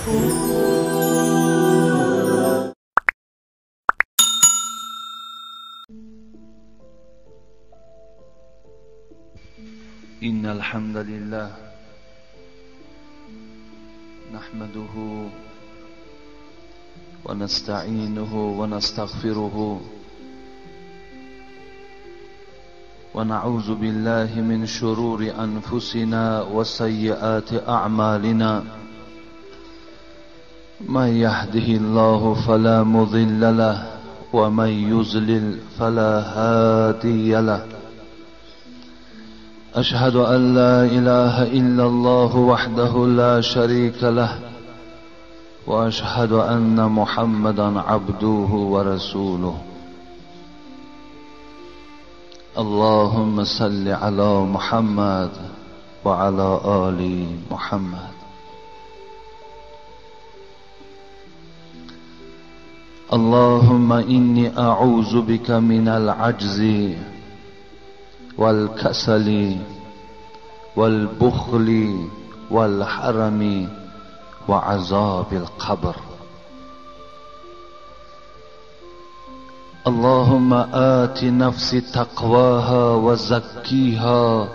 إن الحمد لله نحمده ونستعينه ونستغفره ونعوذ بالله من شرور أنفسنا وسيئات أعمالنا من يهده الله فلا مضل له ومن يضلل فلا هادي له أشهد أن لا إله إلا الله وحده لا شريك له وأشهد أن محمدا عبده ورسوله اللهم صل على محمد وعلى آل محمد اللهم إني أعوذ بك من العجز والكسل والبخل والحرم وعذاب القبر اللهم آت نفسي تقواها وزكيها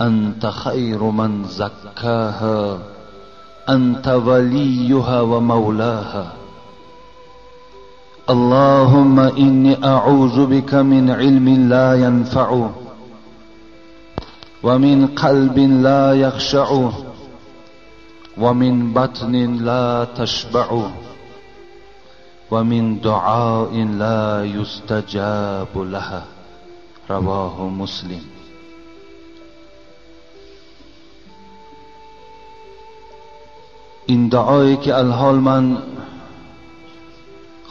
أنت خير من زكاها أنت وليها ومولاها اللهم إني أعوذ بك من علم لا ينفع ومن قلب لا يخشع ومن بطن لا تشبع ومن دعاء لا يستجاب لها رواه مسلم. این دعایی که الحال من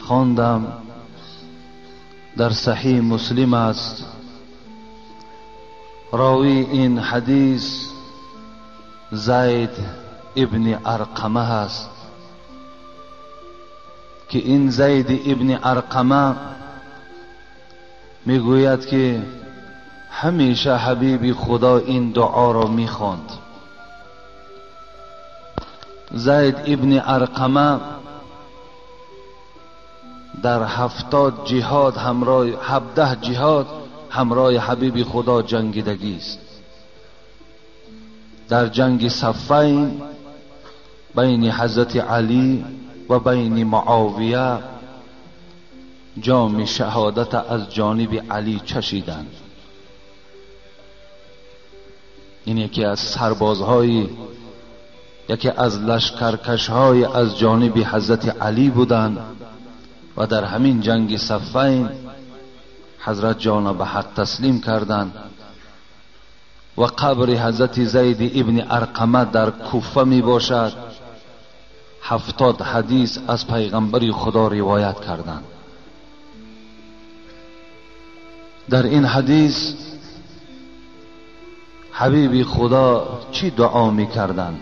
خواندم در صحیح مسلم است. راوی این حدیث زید ابن ارقمه است که این زید ابن ارقمه میگوید که همیشه حبیب خدا این دعا را میخواند. زید ابن ارقمه در 70 جهاد همراه 17 جهاد همراه حبیب خدا جنگیدگی است. در جنگ صفین بین حضرت علی و بین معاویه جام شهادت از جانب علی چشیدند. این یکی از سربازهای، یکی از لشکرکشهای از جانب حضرت علی بودند و در همین جنگ صفین حضرت جان به حق تسلیم کردند و قبر حضرت زید ابن ارقمه در کوفه می باشد. 70 حدیث از پیغمبر خدا روایت کردند. در این حدیث حبیب خدا چی دعا می کردند؟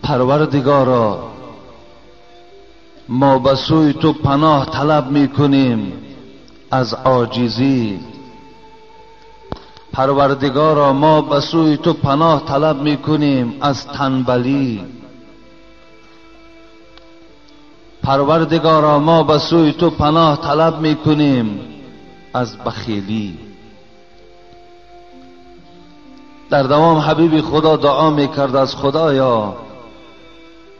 پروردگارا، ما به سوی تو پناه طلب می کنیم از عاجزی. پروردگارا، ما به سوی تو پناه طلب می کنیم از تنبلی. پروردگارا، ما به سوی تو پناه طلب می کنیم از بخیلی. در دوام حبیب خدا دعا می کرد از خدایا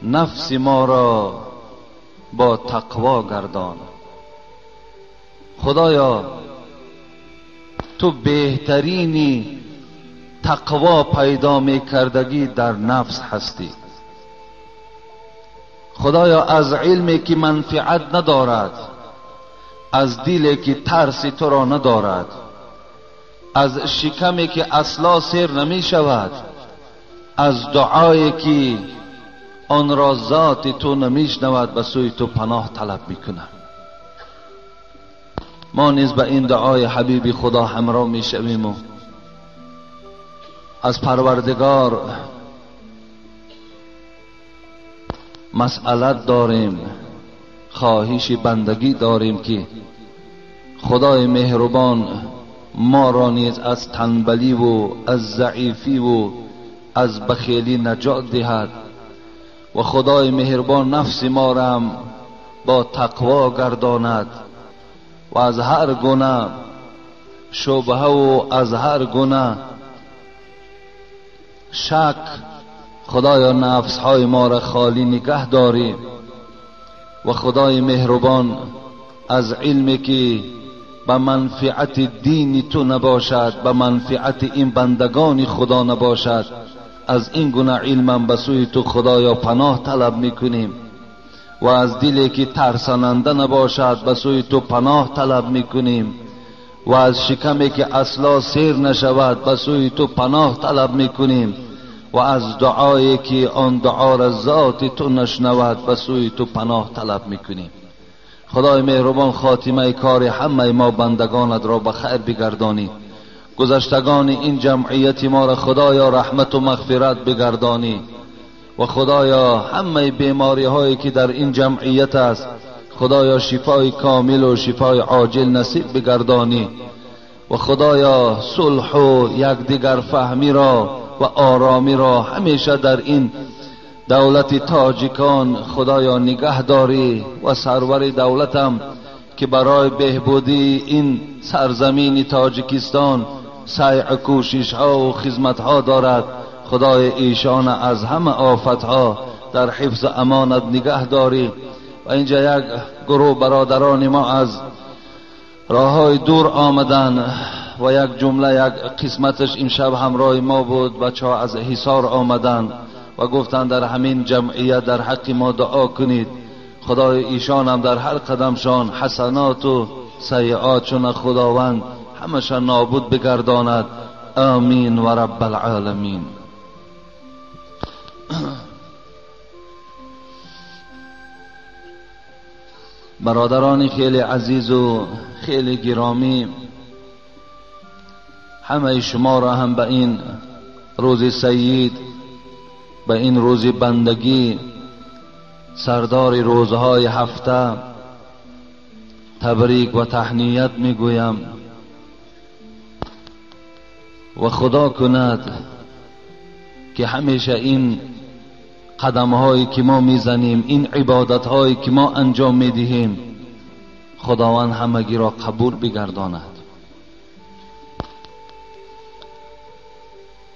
نفس ما را با تقوا گردان. خدایا تو بهترینی تقوا پیدا می کردگی در نفس هستی. خدایا از علمی که منفعت ندارد، از دلی که ترس تو را ندارد، از شکمی که اصلا سیر نمی شود، از دعایی که آن را ذات تو نمیشنود به سوی تو پناه طلب میکنم. ما نیز به این دعای حبیب خدا همراه میشویم و از پروردگار مسئلت داریم، خواهش بندگی داریم که خدای مهربان ما را نیز از تنبلی و از ضعیفی و از بخیلی نجات دهد و خدای مهربان نفس ما را هم با تقوا گرداند و از هر گونه شبهه و از هر گونه شک خدایا نفس های ما را خالی نگه داری و خدای مهربان از علمی که به منفعت دین تو نباشد، به منفعت این بندگان خدا نباشد، از این گونه علمم به سوی تو خدایا پناه طلب میکنیم و از دلی که ترساننده نباشد به سوی تو پناه طلب میکنیم و از شکمی که اصلا سیر نشود به سوی تو پناه طلب میکنیم و از دعایی که آن دعا را ذات تو نشنود به سوی تو پناه طلب میکنیم. خدای مهربان خاتمه کار همه ما بندگانت را به خیر بگردانی. گذشتگان این جمعیت ما را خدایا رحمت و مغفرت بگردانی و خدایا همه بیماری هایی که در این جمعیت است خدایا شفای کامل و شفای عاجل نصیب بگردانی و خدایا صلح و یکدیگر فهمی را و آرامی را همیشه در این دولت تاجیکان خدایا نگه داری و سرور دولتم که برای بهبودی این سرزمین تاجیکستان سعی کوشش ها و خدمت ها دارد، خدای ایشان از همه آفت ها در حفظ امانت نگه داری. و اینجا یک گروه برادران ما از راه های دور آمدن و یک جمله یک قسمتش امشب همراه ما بود، بچه ها از حصار آمدن و گفتند در همین جمعیت در حق ما دعا کنید. خدای ایشان هم در هر قدمشان حسنات و سیئاتشون خداوند همشان نابود بگرداند. آمین و رب العالمین. برادران خیلی عزیز و خیلی گرامی، همه شما را هم به این روز سید، به این روز بندگی، سردار روزهای هفته تبریک و تهنیت میگویم و خدا کند که همیشه این قدم هایی که ما میزنیم، این عبادت هایی که ما انجام میدهیم، خداوند همگی را قبول بگرداند.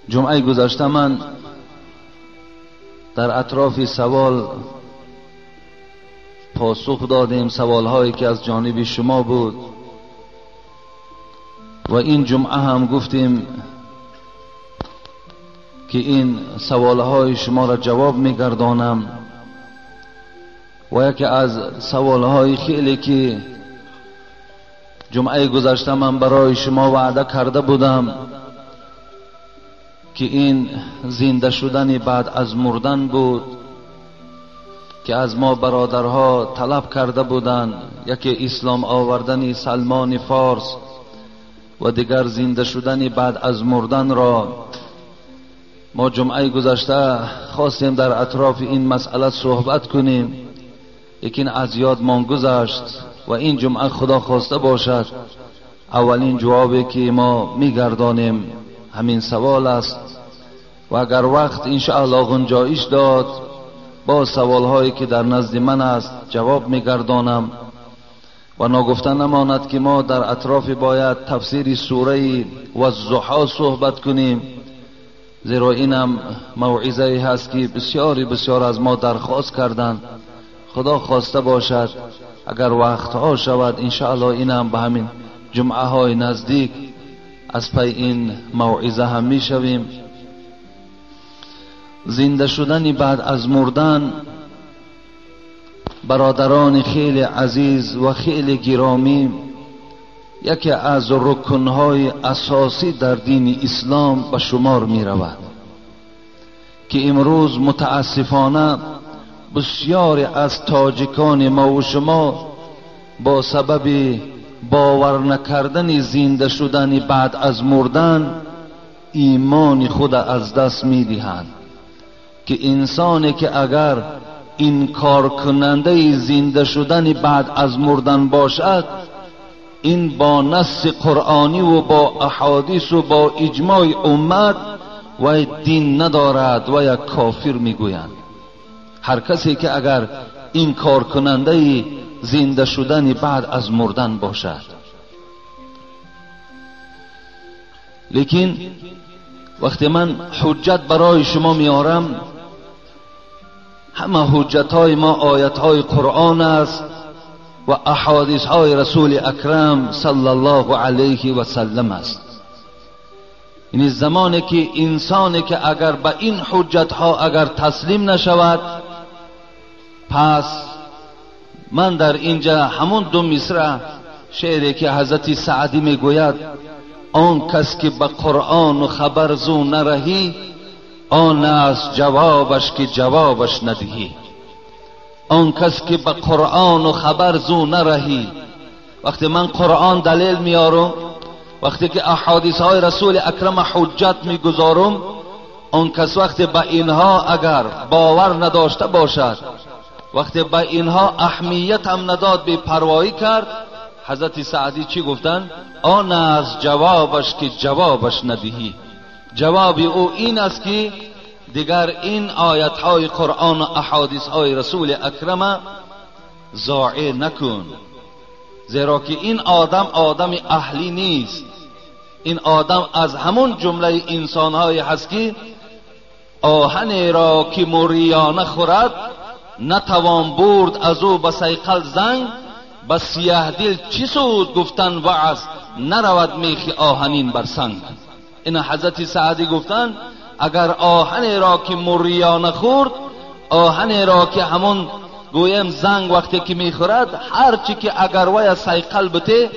جمعه گذشته من در اطراف سوال پاسخ دادیم، سوال هایی که از جانب شما بود و این جمعه هم گفتیم که این سوال های شما را جواب میگردانم و یکی از سوال های خیلی که جمعه گذشته من برای شما وعده کرده بودم که این زنده شدن بعد از مردن بود که از ما برادرها طلب کرده بودند، یکی اسلام آوردن سلمان فارس و دیگر زنده شدن بعد از مردن را ما جمعه گذشته خواستیم در اطراف این مسئله صحبت کنیم، لیکن از یادمان گذشت و این جمعه خدا خواسته باشد اولین جوابی که ما میگردانیم همین سوال است و اگر وقت انشاءالله گنجایش داد با سوال هایی که در نزد من است جواب میگردانم. و ناگفته نماند که ما در اطراف باید تفسیر سوره والضحی صحبت کنیم، زیرا اینم موعظه هست که بسیاری بسیار از ما درخواست کردند. خدا خواسته باشد اگر وقتها شود انشاءالله اینم به همین جمعه های نزدیک از پی این موعظه هم میشویم. زنده شدن بعد از مردن برادران خیلی عزیز و خیلی گرامی یکی از رکنهای اساسی در دین اسلام به شمار می رود که امروز متاسفانه بسیاری از تاجیکان ما و شما با سبب باور نکردن زنده شدن بعد از مردن ایمان خود از دست می دهند که انسانی که اگر انکار کننده زنده شدن بعد از مردن باشد، این با نص قرآنی و با احادیث و با اجماع امت وی دین ندارد و یک کافر میگویند. هر کسی که اگر این کار کننده زنده شدن بعد از مردن باشد. لیکن وقتی من حجت برای شما میارم، همه حجت های ما آیت های قرآن است و احادیث های رسول اکرم صلی الله علیه و سلم است. یعنی زمانی که انسانی که اگر به این حجت ها اگر تسلیم نشود، پس من در اینجا همون دو مصرع شعری که حضرت سعدی میگوید: آن کس که به قرآن و خبر زو نرهی، آن است جوابش که جوابش ندهی. آن کس که به قرآن و خبر زو نرهی. وقتی من قرآن دلیل میارم، وقتی که احادیث های رسول اکرم حجت میگذارم، آن کس وقتی به اینها اگر باور نداشته باشد، وقتی به اینها اهمیت هم نداد، بی پروایی کرد، حضرت سعدی چی گفتن؟ آن از جوابش که جوابش ندهی. جواب او این است که دیگر این آیت های قرآن و احادیث های رسول اکرم ضایع نکن، زیرا که این آدم آدم اهلی نیست. این آدم از همون جمله انسان های هست که آهنی را که موریانه خورد، نتوان برد از او به صیقل زنگ، به سیه دل چی سود گفتن وعظ، نرود میخ آهنین بر سنگ. این حضرت سعدی گفتن اگر آهنی را که موریانه خورد، آهنی را که همون گویم زنگ وقتی که میخورد، هرچی که اگر وی صیقل بته،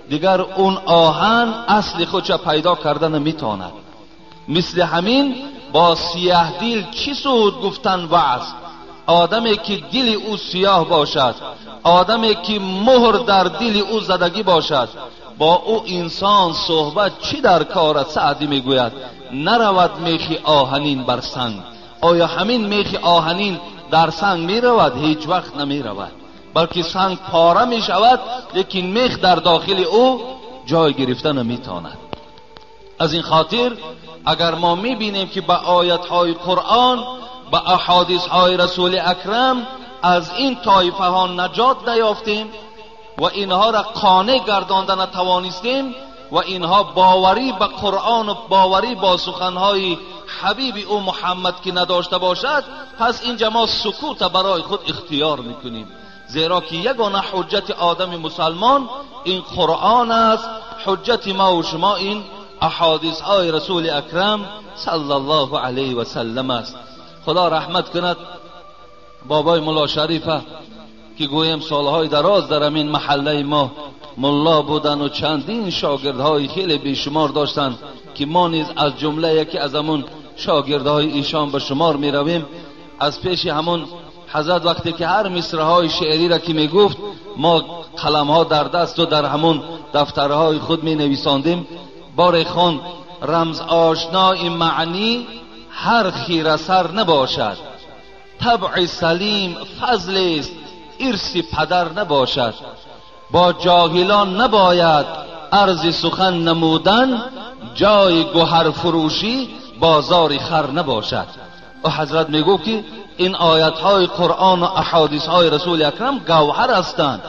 دیگر اون آهن اصل خودش پیدا کردن نمیتواند. مثل همین با سیه دل چی سود گفتن وعظ. آدمی که دل او سیاه باشد، آدمی که مهر در دل او زدگی باشد، با او انسان صحبت چی در کار است؟ سعدی میگوید نرود میخ آهنین بر سنگ. آیا همین میخ آهنین در سنگ میرود؟ هیچ وقت نمیرود، بلکه سنگ پاره میشود، لیکن میخ در داخل او جای گرفته نمیتواند. از این خاطر اگر ما میبینیم که به آیت های قرآن، به احادیث های رسول اکرم از این طایفه ها نجات نیافتیم و اینها را قانع گردانده نتوانستیم و اینها باوری به قرآن و باوری با سخنهای حبیب او محمد که نداشته باشد، پس اینجا ما سکوت برای خود اختیار میکنیم، زیرا که یگانه حجت آدم مسلمان این قرآن است. حجت ما و شما این احادیث های رسول اکرم صلی الله علیه و سلم است. خدا رحمت کند بابای ملا شریفه که گویم سالهای دراز در همین محله ما ملا بودن و چندین شاگردهای خیلی بیشمار داشتند که ما نیز از جمله یکی از همون شاگردهای ایشان به شمار می رویم. از پیش همون حضرت وقتی که هر مصرع‌های شعری را که می گفت، ما قلمها در دست و در همون دفترهای خود می نویساندیم. بار خان رمز آشنای معنی هر خیره سر نباشد، طبع سلیم فضل است ارث پدر نباشد. با جاهلان نباید عرض سخن نمودن، جای گوهر فروشی بازار خر نباشد. و حضرت میگو که این آیت های قرآن و احادیث های رسول اکرم گوهر هستند،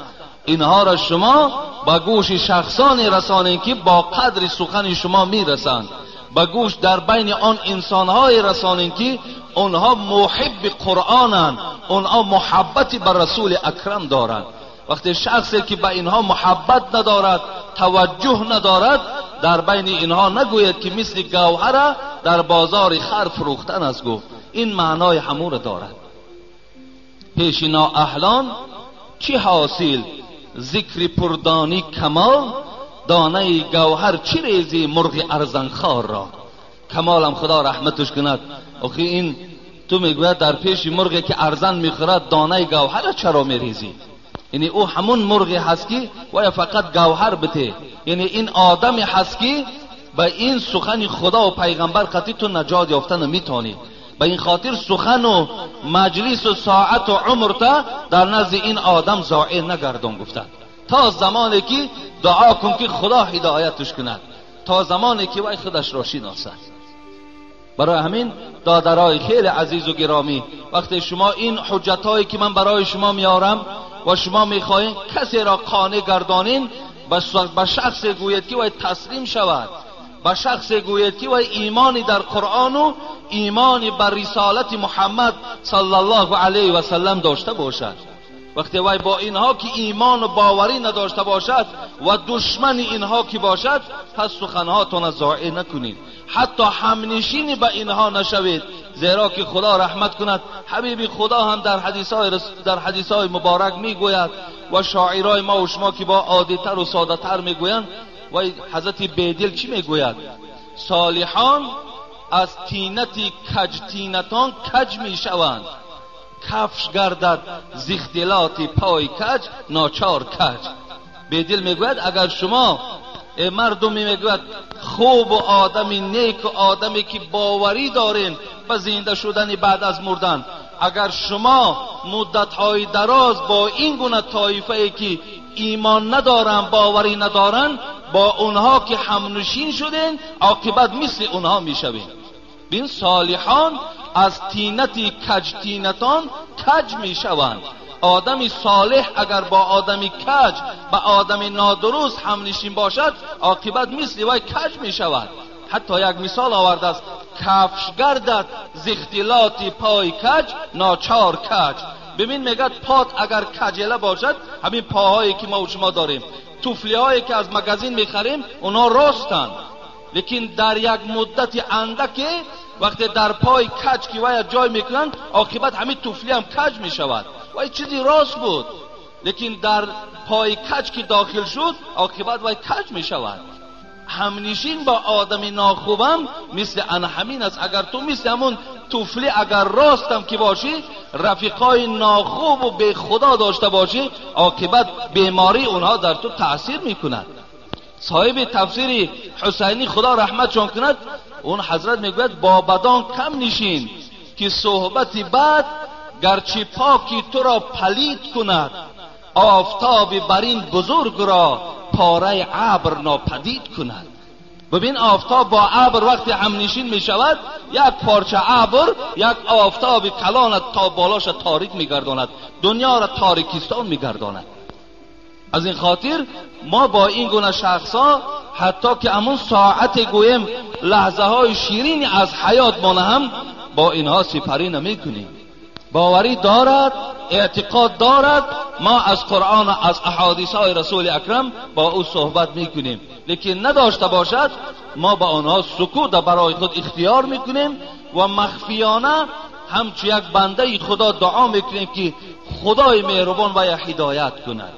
اینها را شما با گوش شخصانی رسانید که با قدر سخن شما میرسند، با گوش در بین آن انسانهای رسانید که آنها محب قرآنند، آنها محبتی بر رسول اکرم دارند. وقتی شخصی که به اینها محبت ندارد، توجه ندارد، در بین اینها نگوید که مثل گوهر در بازار خر فروختن است. گفت این معنای همون را دارد. پیش نااهلان چی حاصل ذکر پردانی کمال، دانه گوهر چی ریزی مرغ ارزنخوار را. کمالم خدا رحمتش کند. آخه این تو میگوید در پیش مرغی که ارزن میخورد دانه گوهر چرا میریزی؟ یعنی او همون مرغی هست که ویا فقط گوهر بته. یعنی این آدمی هست که به این سخن خدا و پیغمبر قطعی تو نجات یافته نمیتونی. به این خاطر سخن و مجلس و ساعت و عمر تا در نزد این آدم ضایع نگردون گفتن، تا زمانی که دعا کن که خدا هدایتش کند، تا زمانی که وی خودش را شناسد. برای همین دادرای خیلی عزیز و گرامی، وقتی شما این حجت‌هایی که من برای شما میارم و شما میخواین کسی را قانع گردانین، به شخص گوید که وی تسلیم شود، به شخص گوید که وی ایمانی در قرآن و ایمانی بر رسالت محمد صلی الله علیه و سلم داشته باشد. وقتی وی با اینها که ایمان و باوری نداشته باشد و دشمن اینها که باشد، پس سخنهاتان ضایع نکنید، حتی همنشینی به اینها نشوید، زیرا که خدا رحمت کند. حبیب خدا هم در حدیث‌های مبارک میگوید و شاعرای ما و شما که با عادی‌تر و ساده‌تر میگویند، و حضرت بیدل چی میگوید؟ صالحان از تینت کج تینتان کج میشوند، کفش گردد ز اختلاط پای کج ناچار کج. بیدل میگوید اگر شما مردمی میگوید خوب و آدمی نیک و آدمی که باوری دارین به زنده شدن بعد از مردن، اگر شما مدت‌های دراز با این گونه طایفه که ایمان ندارن، باوری ندارن، با اونها که همنشین شدین، عاقبت مثل اونها میشوین. بین صالحان از تینت کج تینتان کج میشوند. آدمی صالح اگر با آدمی کج، با آدمی نادرست همنشین باشد، عاقبت مثل وی کج میشود. حتی یک مثال آورده است: کفش گردد ز اختلاط پای کج ناچار کج. ببین میگد پات اگر کجله باشد، همین پاهایی که ما و شما داریم، توفلی هایی که از مگزین میخریم، اونا راستند، لیکن در یک مدت اندک وقتی در پای کج که وی جای میکنند، عاقبت همین توفلی هم کج میشود. وی چیزی راست بود، لیکن در پای کج که داخل شد، عاقبت وی کج میشود. همنشین با آدم ناخوبم مثل ان همین است. اگر تو مثل همون توفلی اگر راستم که باشی، رفیقای ناخوب و به خدا داشته باشی، عاقبت بیماری اونها در تو تاثیر میکند. صاحب تفسیر حسینی خدا رحمتشان کند، اون حضرت میگوید با بدان کم نشین که صحبت بد گرچه پاکی تو را پلید کند، آفتاب برین بزرگ را پاره ابر ناپدید کند. ببین آفتاب با ابر وقتی همنشین می شود، یک پارچه ابر یک آفتاب کلان تا بالاش تاریک می گرداند، دنیا را تاریکستان می گرداند. از این خاطر ما با این گونه شخصا حتی که همون ساعت گویم لحظه های شیرین از حیات ما هم با اینها سپری نمی کنیم. باوری دارد، اعتقاد دارد، ما از قرآن و از احادیث های رسول اکرم با او صحبت میکنیم، لیکن نداشته باشد ما با آنها سکوت برای خود اختیار میکنیم و مخفیانه همچو یک بنده خدا دعا میکنیم که خدای مهربان و هدایت کند.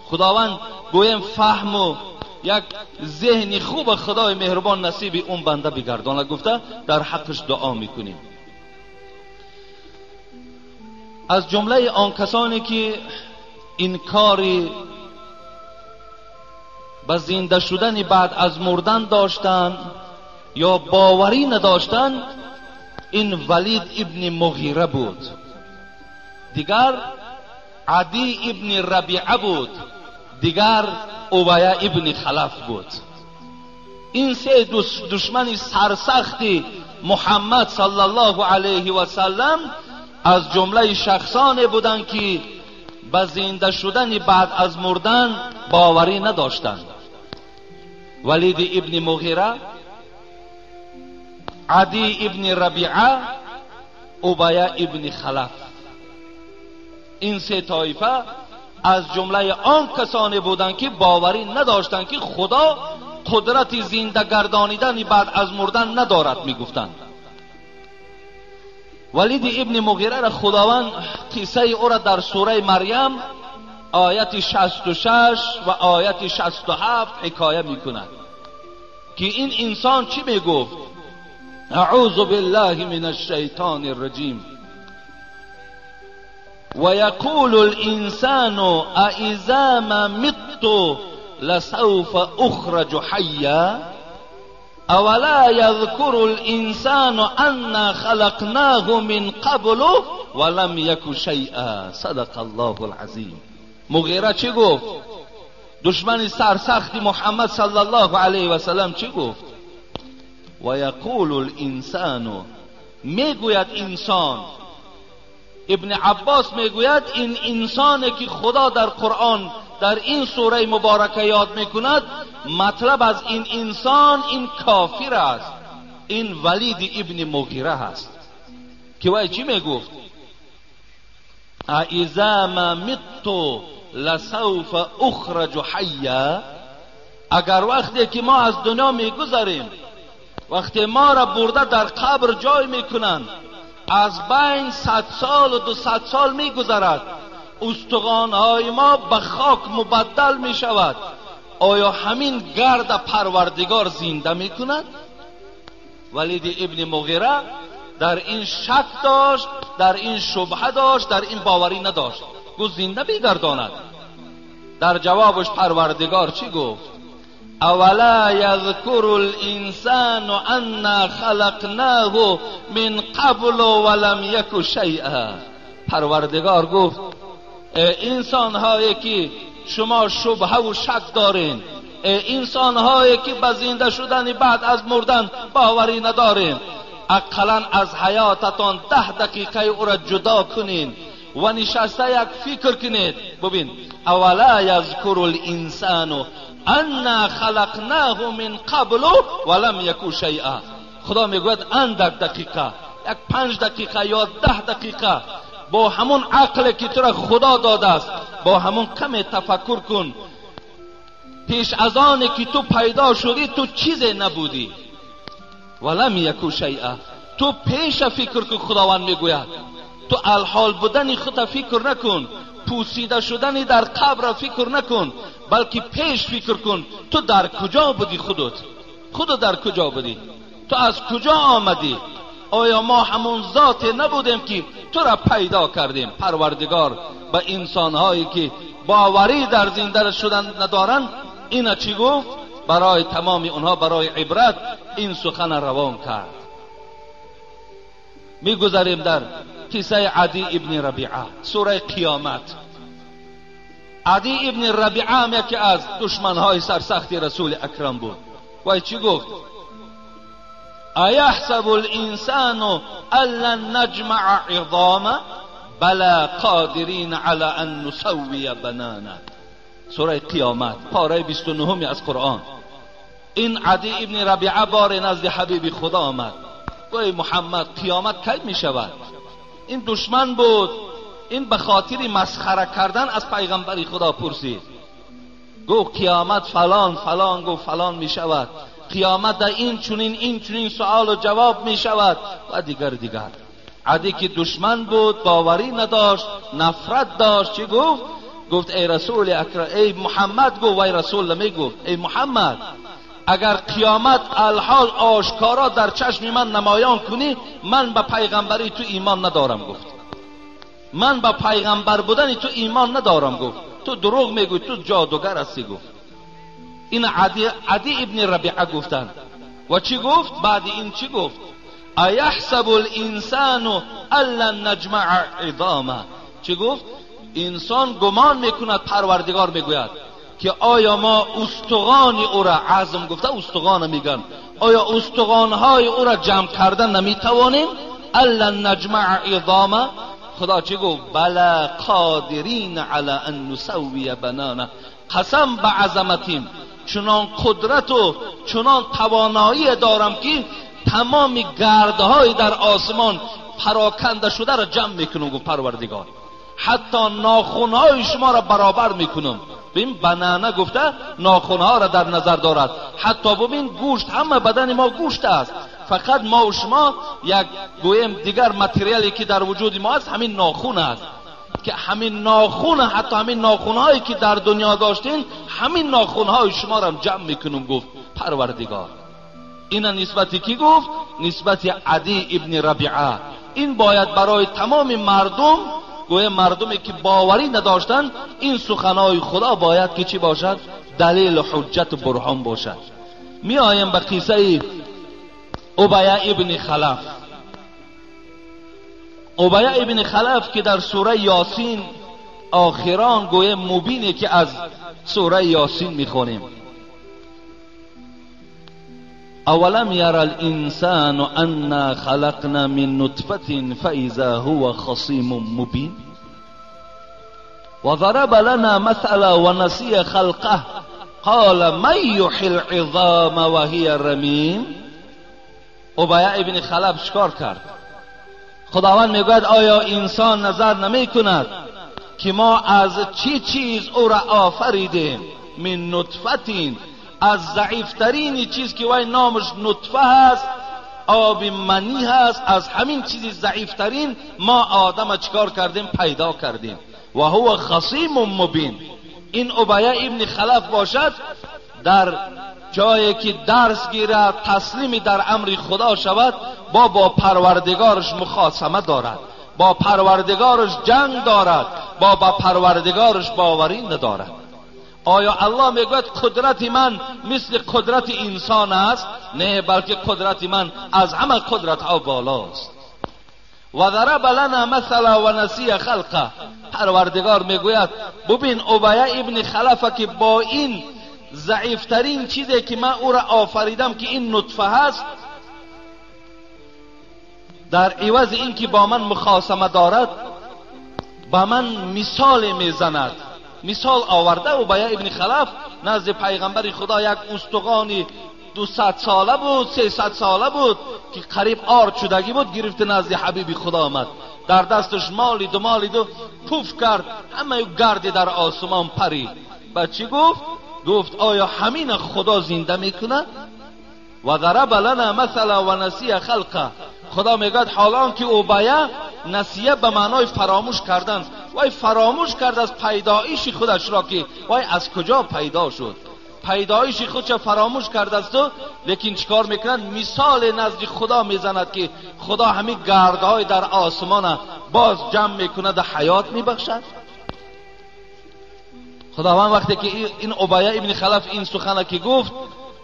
خداوند گویم فهم و یک ذهن خوب خدای مهربان نصیب اون بنده بگرداند، گفته در حقش دعا میکنیم. از جمله آن کسانی که انکاری به زنده شدن بعد از مردن داشتند یا باوری نداشتند، این ولید ابن مغیره بود، دیگر عدی ابن ربیعه بود، دیگر ابیه ابن خلف بود. این سه دشمن سرسخت محمد صلی الله علیه و سلم از جمله شخصانی بودند که به زنده شدن بعد از مردن باوری نداشتند. ولید ابن مغیره، عدی ابن ربیعه، ابیه ابن خلف، این سه طایفه از جمله آن کسانی بودند که باوری نداشتند که خدا قدرت زنده گردانیدن بعد از مردن ندارد، میگفتند. ولید ابن مغیره را خداوند قصه او را در سوره مریم آیت 66 و آیت 67 حکایه میکند که این انسان چی میگفت؟ اعوذ بالله من الشیطان الرجیم. و یقول الانسان اذا ما مت لسوف اخرج حیا اولا یذکر الانسان انا خلقناه من قبل ولم یک شیئا. صدق الله العظیم. مغیره چی گفت؟ دشمن سرسخت محمد صلی الله علیه و سلم چی گفت؟ و یقول الانسان، میگوید انسان. ابن عباس میگوید این انسانی که خدا در قرآن در این سوره مبارکه یاد میکند، مطلب از این انسان این کافر است، این ولید ابن مغیره است که وی چی میگفت؟ اذا ما مت لسوف اخرج حیا. اگر وقتی که ما از دنیا میگذریم، وقتی ما را برده در قبر جای میکنند، از بین 100 سال و 200 سال میگذرد، استخوانهای ما به خاک مبدل میشود، آیا همین گرد پروردگار زنده میکند؟ ولید ابن مغیره در این شک داشت، در این شبهه داشت، در این باوری نداشت، گفت زنده میگرداند. در جوابش پروردگار چی گفت؟ اولا یذکر الانسان انا خلقناه من قبل ولم یک شیئا. پروردگار گفت انسان هایی که شما شبهه و شک دارین، انسان هایی که به زنده شدن بعد از مردن باوری ندارین، اقلا از حیاتتان 10 دقیقه او را جدا کنین و نشسته یک فکر کنید. ببین، اولا یذکر الانسان انا خلقناه من قبل ولم یک شیئا. خدا میگوید اندک دقیقه، یک 5 دقیقه یا 10 دقیقه با همون عقل که تو را خدا داده است، با همون کم تفکر کن. پیش از آن که تو پیدا شدی تو چیزی نبودی، ولم یک شیئا. تو پیش فکر کن، خداوند میگوید تو الحال بودن خود فکر نکن، پوسیده شدن در قبر فکر نکن، بلکه پیش فکر کن تو در کجا بودی، خودت در کجا بودی، تو از کجا آمدی؟ آیا ما همون ذات نبودیم که تو را پیدا کردیم؟ پروردگار به انسانهایی که باوری در زنده شدن ندارند اینا چی گفت؟ برای تمام اونها برای عبرت این سخن روان کرد. میگذریم در قصه عدی ابن ربیعه، سوره قیامت. عدی ابن ربیعه هم یکی از دشمنهای سرسخت رسول اکرم بود. وی چی گفت؟ ایحسب الانسان ان لن نجمع عظامه بلا قادرین علی ان نسوی بنانه. سوره قیامت، پاره 29 از قرآن. این عدی ابن ربیعه بار نزد حبیب خدا آمد، گوی محمد قیامت کی می شود؟ این دشمن بود، این به خاطر مسخره کردن از پیغمبر خدا پرسید. گفت قیامت فلان فلان، گفت فلان می شود، قیامت در این چنین این چنین سوال و جواب می شود و دیگر دیگر. عدی که دشمن بود، باوری نداشت، نفرت داشت، چی گفت؟ گفت ای رسول اکرم، ای محمد، گفت وای رسول نمی گفت، ای محمد اگر قیامت الحال آشکارا در چشم من نمایان کنی، من به پیغمبری تو ایمان ندارم. گفت من به پیغمبر بودن تو ایمان ندارم. گفت تو دروغ میگوی، تو جادوگر هستی. گفت این عدی ابن ربیعه گفتند. و چی گفت؟ بعد این چی گفت؟ ایحسب الانسان ان لن نجمع عظامه. چی گفت؟ انسان گمان میکند، پروردگار میگوید که آیا ما استخوان او را، عظم گفته استخوان میگن، آیا استخوانهای او را جمع کردن نمیتوانیم؟ ان لن نجمع عظامه. خدا چی گفت؟ بلا قادرین علی ان نسوی بنانه. قسم به عظمتیم، چنان قدرت و چنان توانایی دارم که تمام گردهای در آسمان پراکنده شده را جمع میکنم. گفت پروردگار حتی ناخنهای شما را برابر میکنم. ببین بنانه گفته ناخنها را در نظر دارد. حتی ببین گوشت، همه بدن ما گوشت است، فقط ما و شما یک گویم دیگر متریالی که در وجود ما است همین ناخن است، که همین ناخن، حتی همین ناخنهایی که در دنیا داشتین، همین ناخنهای شما را جمع میکنم. گفت پروردگار اینا نسبتی کی گفت؟ نسبت عدی ابن ربیعه. این باید برای تمام مردم، گویا مردمی که باوری نداشتن، این سخنهای خدا باید که چی باشد؟ دلیل حجت و برهان باشد. می آیم به قصه ابی ابن خلف. ابی ابن خلف که در سوره یاسین آخران گویا مبینه که از سوره یاسین میخونیم. اولم ير الانسان انا خلقنا من نطفة فاذا هو خصيم مبين وضرب لنا مثلا ونسي خلقه قال من يحيي العظام وهي رميم. ابی ابن خلف چکار کرد؟ خداوند میگوید آیا انسان نظر نمی کند که ما از چی چیز او را آفریدیم؟ من نطفتین، از ضعیفترین چیز که وای نامش نطفه هست، آب منی هست، از همین چیز ضعیفترین ما آدم چکار کردیم؟ پیدا کردیم. و هو خصیم مبین. این ابی ابن خلف باشد در جایی که درس گیرد، تسلیم در امر خدا شود، با پروردگارش مخاصمه دارد، با پروردگارش جنگ دارد، با پروردگارش باوری ندارد. آیا الله میگوید قدرت من مثل قدرت انسان است؟ نه، بلکه قدرت من از همه قدرت ها بالاست. و ضرب لنا مثلا و نسی خلقه. پروردگار میگوید ببین ابی ابن خلفه که با این ضعیفترین چیزی که من او را آفریدم که این نطفه هست، در عوض این که با من مخاصمه دارد با من مثال میزند. مثال آورده ابی ابن خلف نزد پیغمبر خدا یک استخوان 200 ساله بود، 300 ساله بود که قریب آرد شدگی بود، گرفته نزد حبیب خدا آمد، در دستش مالید و مالید و پوف کرد، همه گردی در آسمان پرید. بعد چی گفت؟ گفت آیا همین خدا زنده میکنه؟ و ضرب لنا مثلا و نسی خلقه. خدا میگوید حالان که ابی نسیه به معنای فراموش کردن، وای فراموش کرد از پیدایش خودش را که وای از کجا پیدا شد، پیدایش خودش فراموش کرد است. و لیکن چیکار میکنند؟ مثال نزد خدا میزند که خدا همین گردهای در آسمان باز جمع میکند و حیات میبخشد. خداوند وقتی که این ابی ابن خلف این سخنه که گفت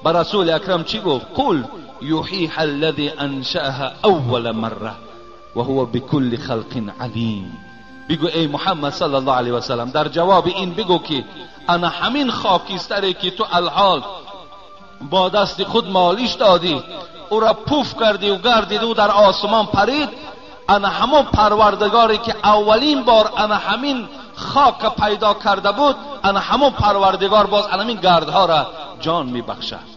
به رسول اکرم چی گفت؟ قل یحییها الذی انشأها اول مره وهو بكل خلق علیم. بگو ای محمد صلی الله علیه و سلم، در جواب این بگو که انا همین خاکستری که تو الحال با دست خود مالیش دادی، او را پوف کردی و گردید و در آسمان پرید، انا همون پروردگاری که اولین بار انا همین خاک پیدا کرده بود، انا همون پروردگار باز انا همین گردها را جان میبخشد.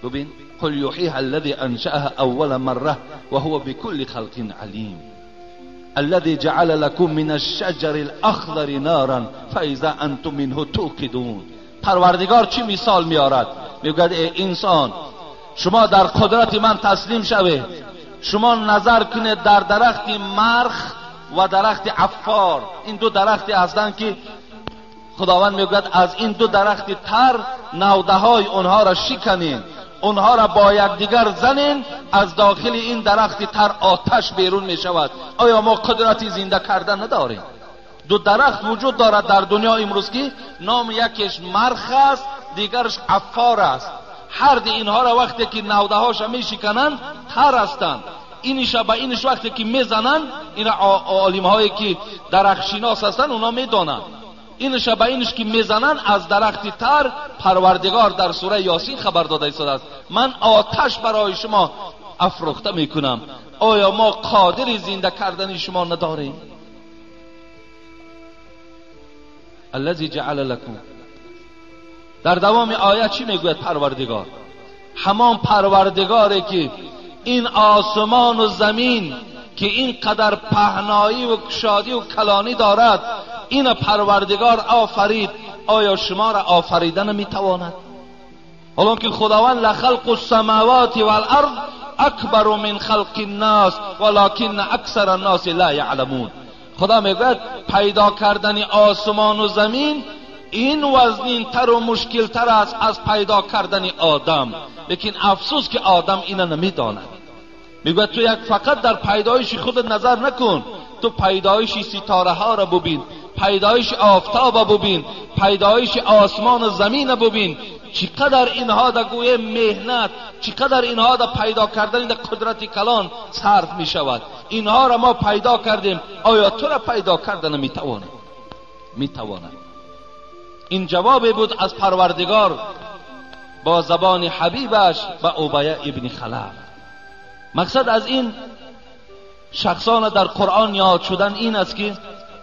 ببین قل یحییها الذی انشأها اول مره وهو بكل خلق علیم الذي جعل لكم من الشجر الاخضر نارا فاذا انتم منه توقدون. پروردگار چی مثال میارد؟ میگوید ای انسان، شما در قدرت من تسلیم شوید، شما نظر کنید در درخت مرخ و درخت عفار، این دو درختی هستند که خداوند میگوید از این دو درخت تر نوده های اونها را شکنین، اونها را با یکدیگر زنین، از داخل این درخت تر آتش بیرون می شود. آیا ما قدرت زنده کردن نداریم؟ دو درخت وجود دارد در دنیا امروز که نام یکیش مرخ است، دیگرش عفار است. هر دی اینها را وقتی که نوده هاش می شکنند تر هستند، اینش به اینش وقتی که میزنند، این عالم هایی که درخت شناس هستند اونا میدانند، اینش به اینش که میزنن از درخت تر، پروردگار در سوره یاسین خبر داده است من آتش برای شما افروخته میکنم، آیا ما قادر زنده کردن شما نداریم؟ الذی جعل لکم. در دوام آیه چی میگوید پروردگار؟ همان پروردگاری که این آسمان و زمین که اینقدر پهنایی و کشادی و کلانی دارد، این پروردگار آفرید، آیا شما را آفریدن میتواند؟ حالا که خداوند لخلق السماوات والارض اکبر من خلق الناس ولكن اکثر الناس لا یعلمون. خدا میگوید پیدا کردن آسمان و زمین این وزنین تر و مشکل تر است از پیدا کردن آدم، لیکن افسوس که آدم اینو نمیداند. میگوید تو یک فقط در پیدایش خود نظر نکن، تو پیدایش ستاره ها را ببین، پیدایش آفتاب را ببین، پیدایش آسمان و زمین را ببین، چقدر اینها در گویه مهنت، چقدر اینها در پیدا کردن در قدرت کلان صرف می شود. اینها را ما پیدا کردیم، آیا تو را پیدا کردن می تواند؟ می تواند. این جوابی بود از پروردگار با زبان حبیبش به ابی ابن خلف. مقصد از این شخصان در قرآن یاد شدن این است که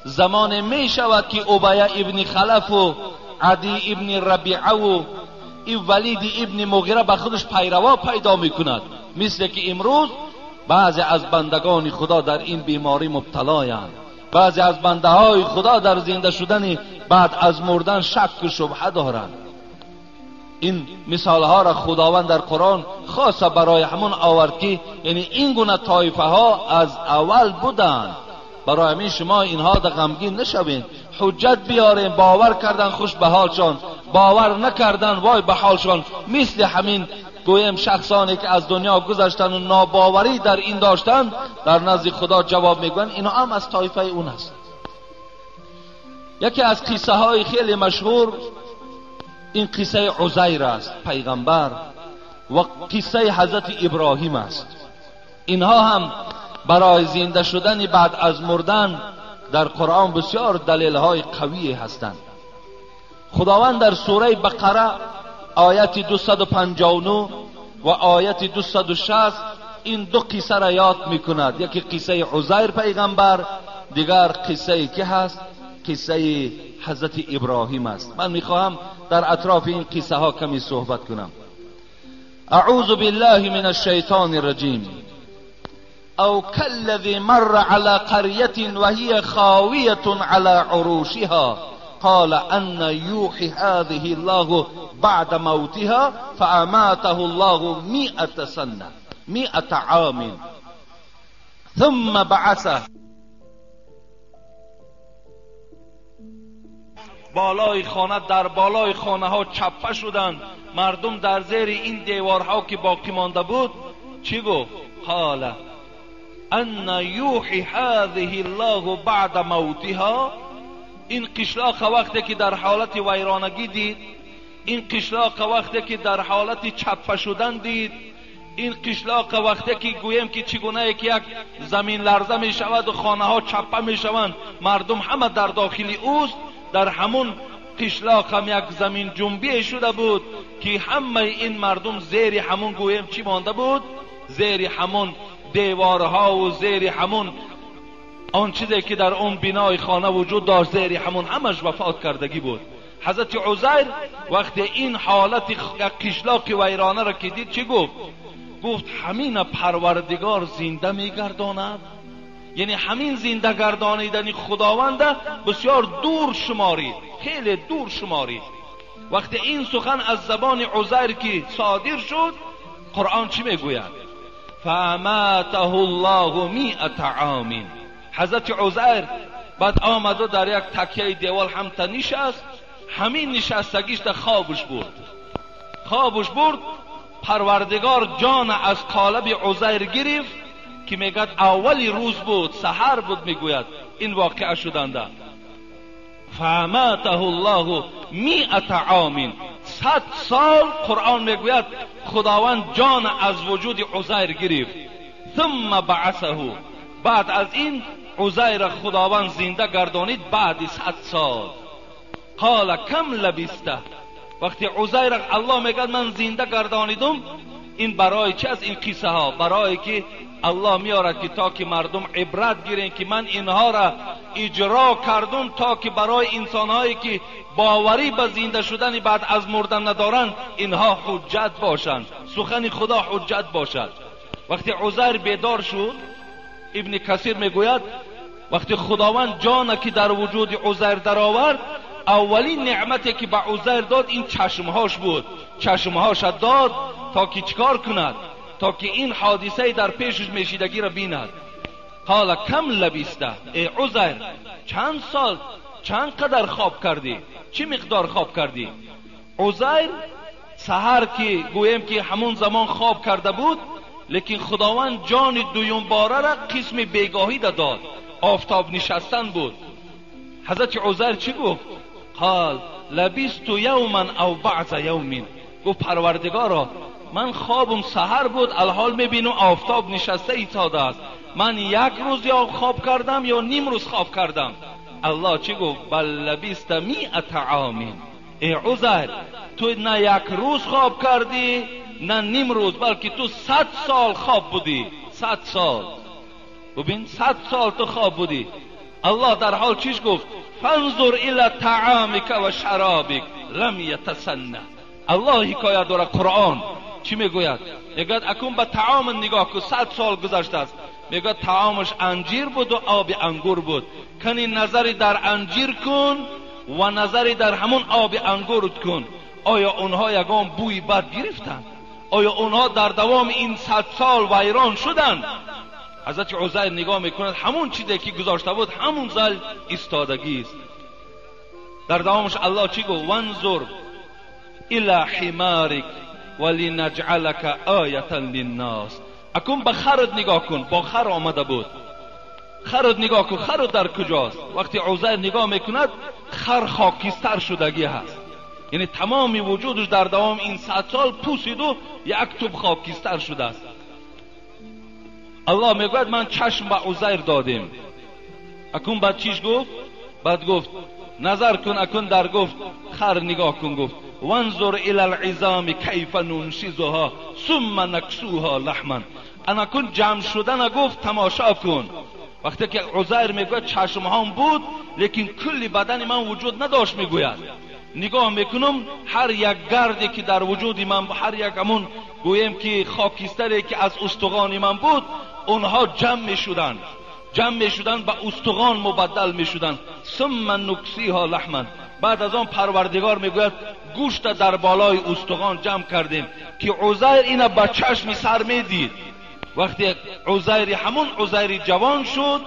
زمان می شود که ابی ابن خلف و عدی ابن ربیعه و ولید ابن مغیره به خودش پیروا پیدا می کند، مثل که امروز بعضی از بندگان خدا در این بیماری مبتلایند. بعضی از بنده های خدا در زنده شدن بعد از مردن شک و شبهه دارند. این مثال ها را خداوند در قرآن خاصه برای همون آورد که یعنی این گونه طایفه ها از اول بودند. برای همین شما اینها در غمگین نشوین، حجت بیارین، باور کردن خوش به حالشان، باور نکردن وای به حالشان. مثل همین گویم شخصانی که از دنیا گذشتن و ناباوری در این داشتن، در نزد خدا جواب میگوین اینا هم از طایفه اون هست. یکی از قصه های خیلی مشهور این قصه عزیر است پیغمبر و قصه حضرت ابراهیم است. اینها هم برای زنده شدن بعد از مردن در قرآن بسیار دلیل های قوی هستند. خداوند در سوره بقره آیت 259 و آیت 260 این دو قصه را یاد میکند. یکی قصه عزیر پیغمبر، دیگر قصه که هست قصه حضرت ابراهیم است. من میخواهم در اطراف این قصه ها کمی صحبت کنم. اعوذ بالله من الشیطان الرجیم. او كالذي مر على قرية وهي خاوية على عروشها قال أن يوحي هذه الله بعد موتها فأماته الله 100 سنة 100 عام ثم بعثه. بالای خانه، در بالای خانه ها چپه شدند. مردم در زیر این دیوارها که باقی مانده بود چی گفت؟ قال ان یوحی هذه الله بعد موتها. این قشلاق وقتی که در حالت ویرانگی دید، این قشلاق وقتی که در حالت چپه شدن دید، این قشلاق وقتی که گویم که چگونه یک زمین لرزه می شود و خانه ها چپه می شوند، مردم همه در داخل اوست، در همون قشلاق هم یک زمین جنبی شده بود که همه این مردم زیر همون گویم چی مانده بود؟ زیر همون دیوارها و زیر همون آن چیزی که در اون بنای خانه وجود داشت، زیر همون همش وفات کردگی بود. حضرت عزیر وقتی این حالت قشلاق ویرانه را که دید چی گفت؟ گفت همین پروردگار زنده میگرداند. یعنی همین زنده گردانیدن خداوند بسیار دور شمارید، خیلی دور شمارید. وقتی این سخن از زبان عزیر که صادر شد، قرآن چی میگوید؟ فاماته الله 100 عام. حضرت عزیر بعد آمد و در یک تکیه دیوال هم تا نشست، همین نشستگیش در خوابش برد، خوابش برد. پروردگار جان از قالب عزیر گرفت که میگد اولی روز بود، سحر بود، میگوید این واقعه شدنده. فاماته الله 100 عام، 100 سال قرآن میگوید خداوند جان از وجود عزیر گرفت. ثم بعثه، بعد از این عزیر خداوند زنده گردانید بعد 100 سال. قال کم لبسته. وقتی عزیر الله میگد من زنده گردانیدم، این برای چه از این قصه ها؟ برای که الله میارد که تا که مردم عبرت گیرن که من اینها را اجرا کردم، تا که برای انسانهایی که باوری به زنده شدن بعد از مردن ندارند اینها حجت باشند، سخن خدا حجت باشد. وقتی عزیر بیدار شد، ابن کثیر میگوید وقتی خداوند جان که در وجود عزیر درآورد، اولین نعمتی که به عزیر داد این چشمهاش بود. چشمهاش داد تا که چیکار کند؟ تا که این حادثه در پیشش میشیدگی را بیند. قال کم لبسته، ای عزیر چند سال، چند قدر خواب کردی، چی مقدار خواب کردی؟ عزیر سحر که گویم که همون زمان خواب کرده بود، لیکن خداوند جان دویم باره را قسم بیگاهی داد، آفتاب نشستن بود. حضرت عزیر چی گفت؟ قال لبست یوما او بعض یوم. گفت پروردگارا من خوابم سحر بود، الحال میبینم آفتاب نشسته ایستاده است، من یک روز یا خواب کردم یا نیم روز خواب کردم. الله چی گفت؟ بل لبست 100 عام. ای عزیر، تو نه یک روز خواب کردی نه نیم روز، بلکه تو 100 سال خواب بودی. 100 سال. ببین 100 سال تو خواب بودی. الله در حال چیش گفت؟ فانظر الی طعامک و شرابک لم یتسنه. الله حکایت داره، قرآن چی میگوید؟ میگوید اکنون به طعام نگاه کن، 100 سال گذشته است. میگوید طعامش انجیر بود و آب انگور بود. کنی نظری در انجیر کن و نظری در همون آب انگور کن. آیا اونها یگان بوی بد گرفتند؟ آیا اونها در دوام این 100 سال ویران شدند؟ حضرت عزیر نگاه میکند، همون چیزی که گذاشته بود همون زل ایستادگی است. در دوامش الله چی گفت؟ وانظر الی حمارک ولنجعلک آیة للناس. اکنون به خرد نگاه کن، با خر آمده بود. خرد نگاه کن، خرد در کجاست؟ وقتی عزیر نگاه میکند خر خاکستر شدگی هست، یعنی تمام وجودش در دوام این 100 سال پوسید و یک توپ خاکستر شده است. الله میگوید من چشم به عزیر دادیم. اکنون بعد چیش گفت؟ بعد گفت نظر کن، اکنون در گفت خر نگاه کن، گفت وانظر الی العظام کیف ننشزها ثم نکسوها لحما. اکنون جمع شدن گفت تماشا کن. وقتی که عزیر میگوید چشم هم بود لیکن کلی بدن من وجود نداشت، میگوید نگاه میکنم هر یک گردی که در وجود من، هر یک همون گویم که خاکستری که از استخوان من بود، اونها جمع میشدند، جمع میشدند به استخوان مبدل میشدند. ثم نکسیها لحما. بعد از آن پروردگار میگوید گوشت در بالای استخوان جمع کردیم که عزیر اینا به چشم سر میدید. وقتی عزیر همون عزیر جوان شد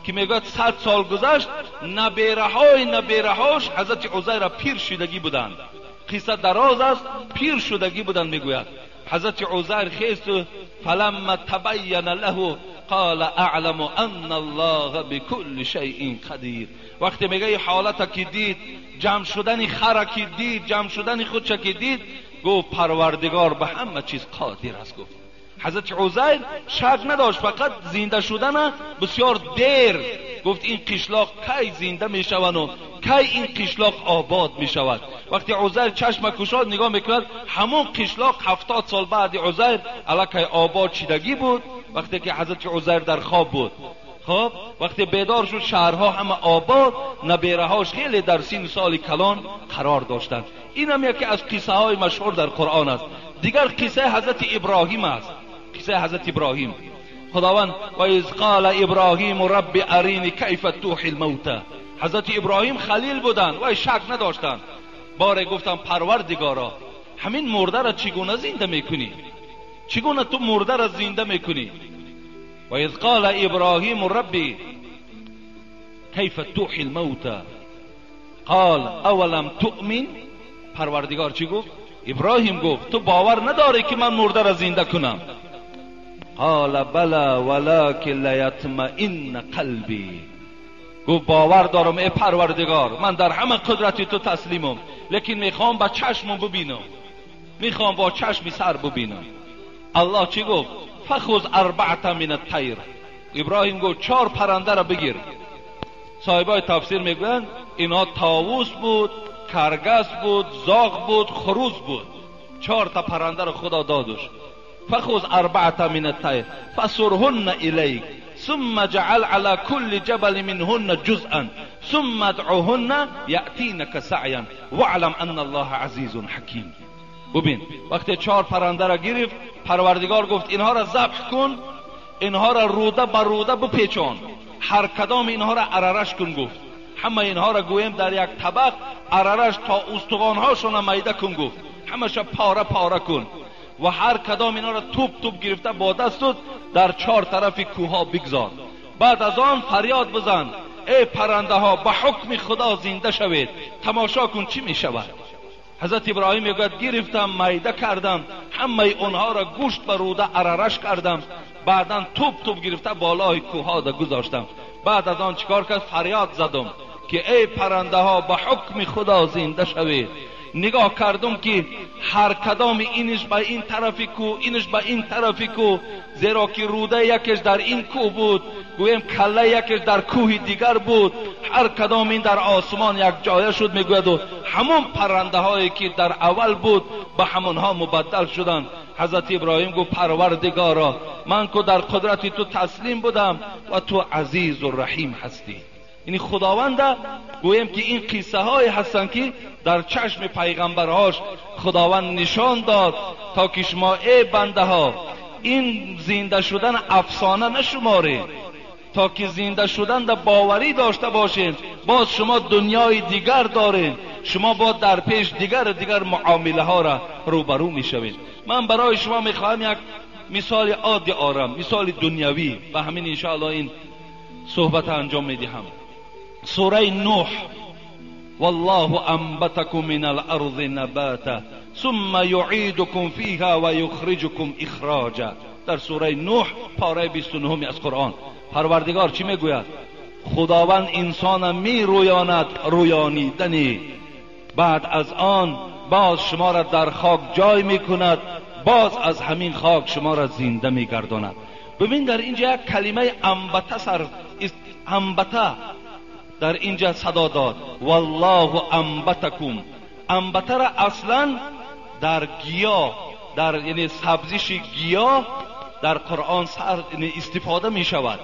که میگوید 100 سال گذشت، نبیره های نبیره هاش حضرت عزیر پیر شدگی بودند. قصه دراز است، پیر شدگی بودند. میگوید حضرت عزیر خیست فلما تبین له قال اعلم ان الله بكل شیء قدیر. وقتی میگه حالت که دید، جمع شدن خر که دید، جمع شدن خودش که دید، گفت پروردگار به همه چیز قادر است. گفت حضرت عزیر شک نداشت، فقط زنده شدن بسیار دیر. گفت این قشلاق کی زنده می شوند و کی این قشلاق آباد می شود. وقتی عزیر چشم کشاد نگاه میکند، همون قشلاق 70 سال بعد عزیر الکی آباد شدگی بود. وقتی که حضرت عزیر در خواب بود، خب وقتی بیدار شد شهرها همه آباد، نبیرهاش خیلی در سین سال کلان قرار داشتند. این هم یکی از قصه های مشهور در قرآن است. دیگر قصه حضرت ابراهیم است. قصه حضرت ابراهیم، خداوند و اذ قال ابراهیم رب ارینی کیف تحیی الموتى. حضرت ابراهیم خلیل بودند و شک نداشتند. باره گفتم پروردگارا همین مرده را چگونه زنده میکنی؟ چگونه تو مرده را زنده میکنی؟ و اذ قال ابراهیم ربی کیف تحیی الموتى قال اولم تؤمن. پروردگار چی گفت؟ ابراهیم گفت تو باور نداری که من مرده را زنده کنم؟ قال بلى ولكن لیطمئن قلبی. گفت باور دارم ای پروردگار، من در همه قدرت تو تسلیمم، لیکن میخوام با چشمم ببینم، میخوام با چشم سر ببینم. الله چی گفت؟ فخذ اربعة من الطیر. ابراهیم گفت 4 پرنده را بگیر. صاحبای تفسیر میگویند اینها طاووس بود، کرگس بود، زاغ بود، خروس بود. 4 تا پرنده را خدا دادش. فخذ اربعة من الطیر فصرهن الیک ثم جعل على كل جبل منهن جزءا ثم ادعهن یأتینک سعیا واعلم ان الله عزیز حکیم. ببین وقتی 4 پرنده را گرفت، پروردگار گفت اینها را ذبح کن، اینها را روده بر روده بپیچان، هر کدام اینها را عررش کن. گفت همه اینها را گویم در یک طبق عررش تا استخوانهاشون میده کن. گفت همش پاره پاره کن و هر کدام اینها را توپ توپ گرفته با دستت در 4 طرف کوها بگذار. بعد از آن فریاد بزن ای پرنده ها به حکم خدا زنده شوید، تماشا کن چی می شود. حضرت ابراهیم میگوید گرفتم میده کردم، همه اونها را گوشت به روده عررش کردم، بعدا توپ توپ گرفته بالای کوها دا گذاشتم. بعد از آن چیکار کرد؟ فریاد زدم که ای پرنده ها به حکم خدا زنده شوید. نگاه کردم که هر کدام اینش به این طرف کو، اینش به این طرف کو، زیرا که روده یکش در این کو بود، گویم کله یکیش در کوه دیگر بود، هر کدام این در آسمان یک جایه شد میگوید و همون پرنده هایی که در اول بود به همونها مبدل شدند. حضرت ابراهیم گفت پروردگارا، من که در قدرت تو تسلیم بودم و تو عزیز و رحیم هستی. یعنی خداوند گویم که این قصه های هستند که در چشم پیغمبرهاش خداوند نشان داد تا که شما ای بنده ها این زنده شدن افسانه نشمارید، تا که زنده شدن در باوری داشته باشین. باز شما دنیای دیگر دارین، شما با در پیش دیگر معامله ها را روبرو میشوید. من برای شما میخواهم یک مثال عادی آرم، مثال دنیوی، و همین انشاءالله این صحبت انجام میدهم. سوره نوح، والله انبتکم من الارض نباتا ثم یعیدکم فیها و یخرجکم اخراجا. در سوره نوح پاره 29 از قرآن پروردگار چی میگوید؟ خداوند انسان می رویاند رویانیدنی، بعد از آن باز شما را در خاک جای میکند، باز از همین خاک شما را زنده میگرداند. ببین در اینجا یک کلمه انبته سر انبته در اینجا صدا داد، والله انبتکم. انبته را اصلا در گیاه، در یعنی سبزش گیاه در قرآن سر استفاده می شود.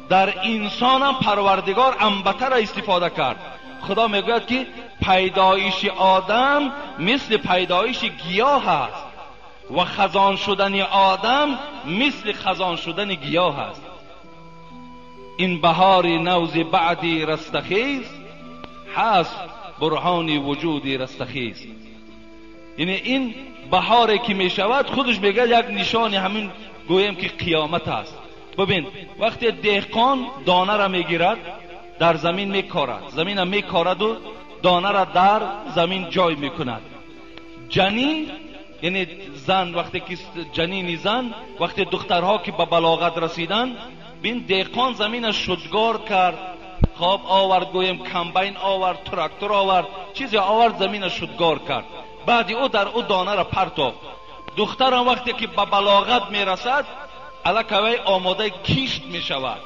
در انسان هم پروردگار انبته را استفاده کرد. خدا میگوید که پیدایش آدم مثل پیدایش گیاه است و خزان شدن آدم مثل خزان شدن گیاه است. این بهار نوز بعدی رستخیز هست برهان وجودی رستخیز. یعنی این بهاری که می شود خودش میگه یک نشان همین گویم که قیامت است. ببین وقتی دهقان دانه را میگیرد در زمین میکارد، زمین را میکارد و دانه را در زمین جای میکند. جنین یعنی زن، وقتی که جنین زن، وقتی دخترها که به بلاغت رسیدن، بین دهقان زمین شدگار کرد، خواب آورد، گویم کمبین آورد، تراکتور آورد، چیزی آورد، زمین شدگار کرد. بعد او در او دانه را پرتافت. دخترم وقتی که به بلاغت میرسد الکی وی آماده کشت میشود،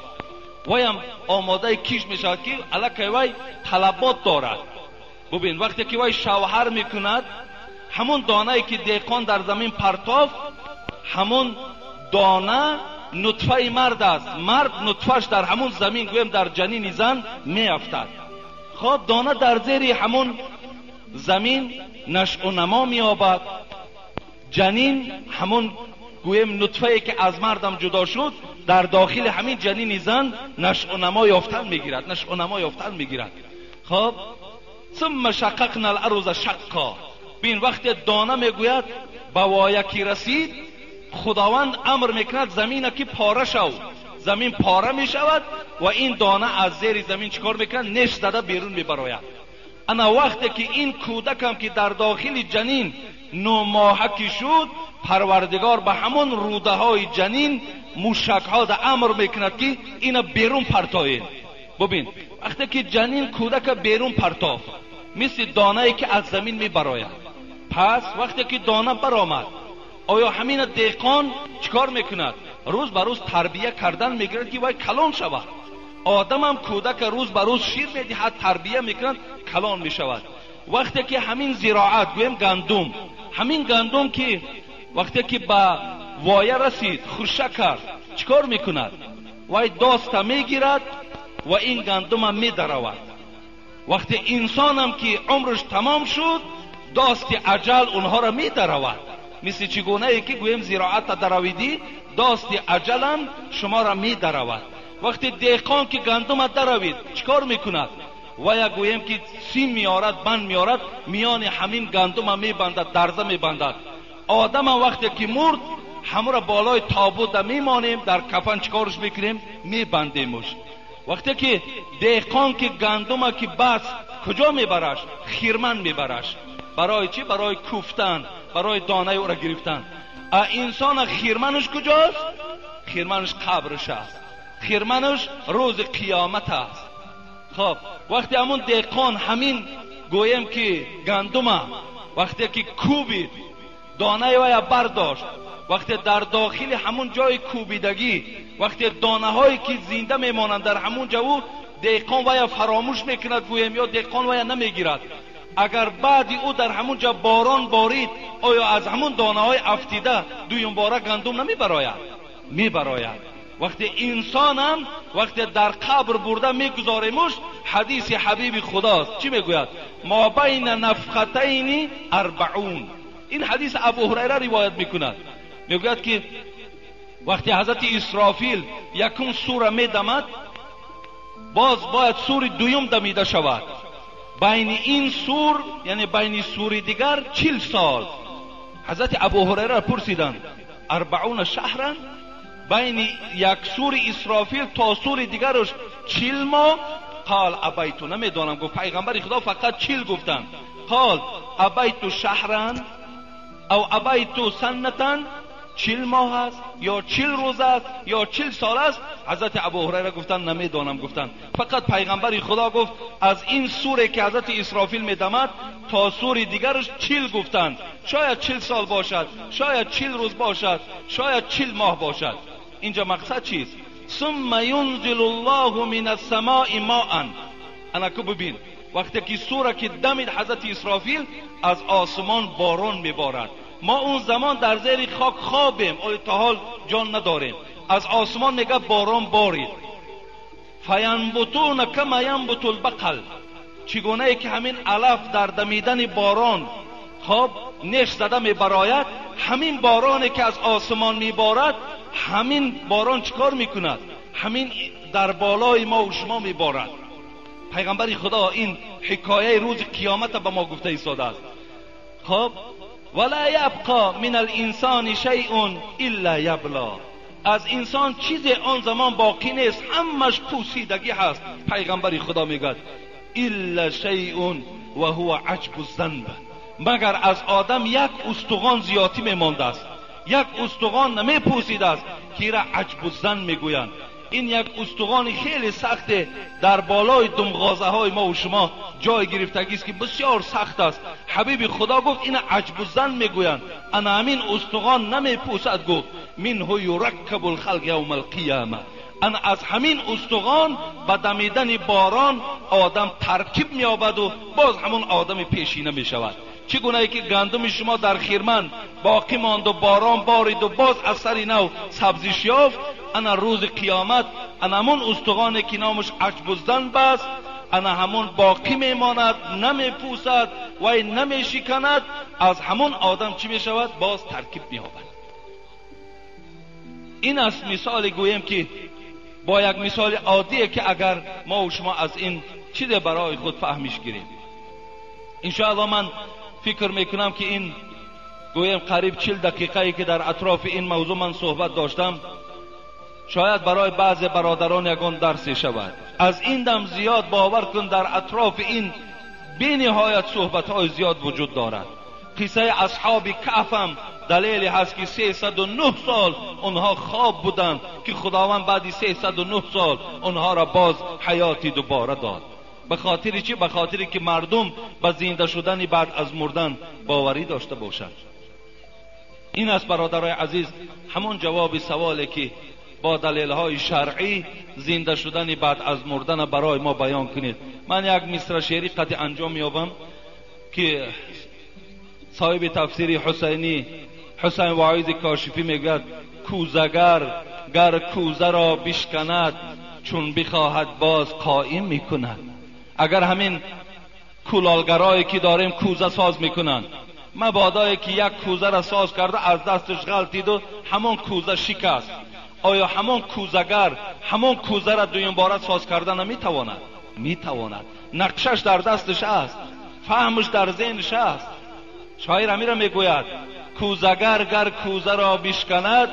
وی هم آماده کشت میشود که الکی وی طلبات دارد. ببین وقتی که وی شوهر میکند، همون دانه که دهقان در زمین پرتافت، همون دانه نطفه مرد است. مرد نطفهش در همون زمین گویم در جنین زن میافتد. خب دانه در زیر همون زمین نشو و نما مییابد. جنین همون گویم نطفه که از مردم جدا شد در داخل همین جنین زن نشو و نما یافتن میگیرد، نشو و نما یافتن میگیرد. خب ثم شققنا الارض شقا. بین وقت دانه میگوید به وایکی رسید، خداوند امر میکند زمین که پاره شو، زمین پاره میشود و این دانه از زیر زمین چیکار میکند؟ نش زده بیرون میبراید. انا وقتی که این کودکم که در داخل جنین 9 ماهه که شد، پروردگار به همون روده های جنین موشک ها در امر میکند که اینا بیرون پرتاین. ببین وقتی که جنین کودک بیرون پرتافت، مثل دانه ای که از زمین میبراید. پس وقتی که دانه برآمد، آیا همین دهقان چیکار میکند؟ روز به روز تربیه کردن میگیرد که وای کلان شود. آدم هم کودک روز به روز شیر میدهد، تربیه میکند، کلان میشود. وقتی که همین زراعت گویم گندم، همین گندم که وقتی که به وایه رسید خوشه کرد، چیکار میکند؟ وای داست میگیرد و این گندم هم میدرود. وقتی انسان هم که عمرش تمام شد، داست اجل اونها را میدرود. مثل چگونه ای که گویم زراعت درویدی، داست اجل هم شما را میدرود. وقتی دهقان که گندم دروید چیکار میکند؟ و یا گویم که سیم میارد، بند میارد، میان همین گندم میبندد، درزه میبندد. آدم وقتی که مرد، همه را بالای تابوت میمانیم، در کفن چیکارش میکنیم؟ میبندیمش. وقتی که دهقان که گندم که بس کجا میبرش؟ خیرمن میبرش. برای چی؟ برای کوفتن، برای دانه او را گرفتن. انسان خیرمنش کجاست؟ خیرمنش قبرش است، خیرمنش روز قیامت است. خب وقتی همون دهقان همین گویم که گندم وقتی که کوبید، دانه وی برداشت، وقتی در داخل همون جای کوبیدگی، وقتی دانه هایی که زنده میمانند در همون جو، دهقان ویا فراموش میکند گویم یا دهقان ویا نمیگیرد. اگر بعدی او در همون جا باران بارید، آیا از همون دانه های افتیده دویم باره گندم نمیبراید؟ میبراید. وقتی انسان هم وقتی در قبر برده میگذاریمش، حدیث حبیب خداست چی میگوید؟ ما بین نفختین 40. این حدیث ابو هریره روایت میکند. میگوید که وقتی حضرت اسرافیل یکم سوره میدمد، باز باید سور دویم دمیده شود. بین این سور، یعنی بین سور دیگر 40 سال. حضرت ابو هریره پرسیدند 40 شهرا، بین یک سور اسرافیل تا سور دیگرش 40 ماه. قال ابیتو، نمیدانم، گفت پیغمبر خدا فقط 40 گفتند. قال ابیتو شهرا او ابیتو سنتا، 40 ماه است یا 40 روز است یا 40 سال است. حضرت ابو هریره گفتند نمیدانم. گفتند فقط پیغمبر خدا گفت از این سوره که حضرت اسرافیل میدمد تا سور دیگرش 40 گفتند. شاید 40 سال باشد، شاید 40 روز باشد، شاید 40 ماه باشد. اینجا مقصد چیست؟ ثم ینزل الله من السماء ماء. انکو ببین وقتی که سوره که دمید حضرت اسرافیل، از آسمان باران میبارد. ما اون زمان در زیر خاک خوابیم، آیا تا حال جان نداریم. از آسمان میگه باران بارید. فینبتون کما ینبت البقل، چگونه ای که همین علف در دمیدن باران خواب نش زده میبراید، همین بارانی که از آسمان میبارد، همین باران چیکار میکند؟ همین در بالای ما و شما میبارد. پیغمبر خدا این حکایه روز قیامت به ما گفته ایستاده است. خب ولا یبقى من الانسان شیء الا یبلا، از انسان چیز آن زمان باقی نیست، همش پوسیدگی هست. پیغمبر خدا میگه الا شیء و هو عجب الذنب، مگر از آدم یک استخوان زیادی میمانده است، یک استخوان نمیپوسیده است که را عجب الذنب میگویند. این یک استخوان خیلی سخت در بالای دمغازه های ما و شما جای گرفتگی است که بسیار سخت است. حبیب خدا گفت این عجب الذنب میگویند، انا همین استخوان نمیپوسد. گفت منه یرکب الخلق یوم القیامه، انا از همین استخوان به دمیدن باران آدم ترکیب مییابد و باز همون آدم پیشینه میشود. چگونه ای که گندم شما در خیرمن باقی ماند و باران بارید و باز از سر نو سبزیش یافت، انا روز قیامت انا همون استخوانی که نامش عجب الذنب است، انا همون باقی میماند، نمیپوسد و نمیشکند. از همون آدم چی میشود؟ باز ترکیب مییابد. این است مثال گوییم که با یک مثال عادیه که اگر ما و شما از این چیز برای خود فهمش گیریم. انشاءالله من فکر میکنم که این گویم قریب 40 دقیقه که در اطراف این موضوع من صحبت داشتم، شاید برای بعض برادران یگان درسی شود. از این دم زیاد باور کن در اطراف این بی نهایت صحبت های زیاد وجود دارد. قصه اصحاب کهف هم دلیلی هست که 309 سال اونها خواب بودند که خداوند بعد 309 سال اونها را باز حیاتی دوباره داد. به خاطر چی؟ به خاطر که مردم به زنده شدن بعد از مردن باوری داشته باشند. این است برادرای عزیز همون جواب سوالی که با دلیل‌های شرعی زنده شدن بعد از مردن برای ما بیان کنید. من یک مصرع شعری قطع انجام می‌یابم که صاحب تفسیر حسینی حسین واعظ کاشفی میگوید کوزگر گر کوزه را بشکند چون بخواهد باز قایم میکند. اگر همین کولالگرایی که داریم کوزه ساز میکنند، مبادایی که یک کوزه را ساز کرده از دستش غلطید و همون کوزه شکست، آیا همون کوزگر همون کوزه را دویم باره ساز کرده نمیتواند؟ میتواند. نقشش در دستش است، فهمش در ذهنش است. شاعر امیر میگوید کوزگر گر کوزه را بشکند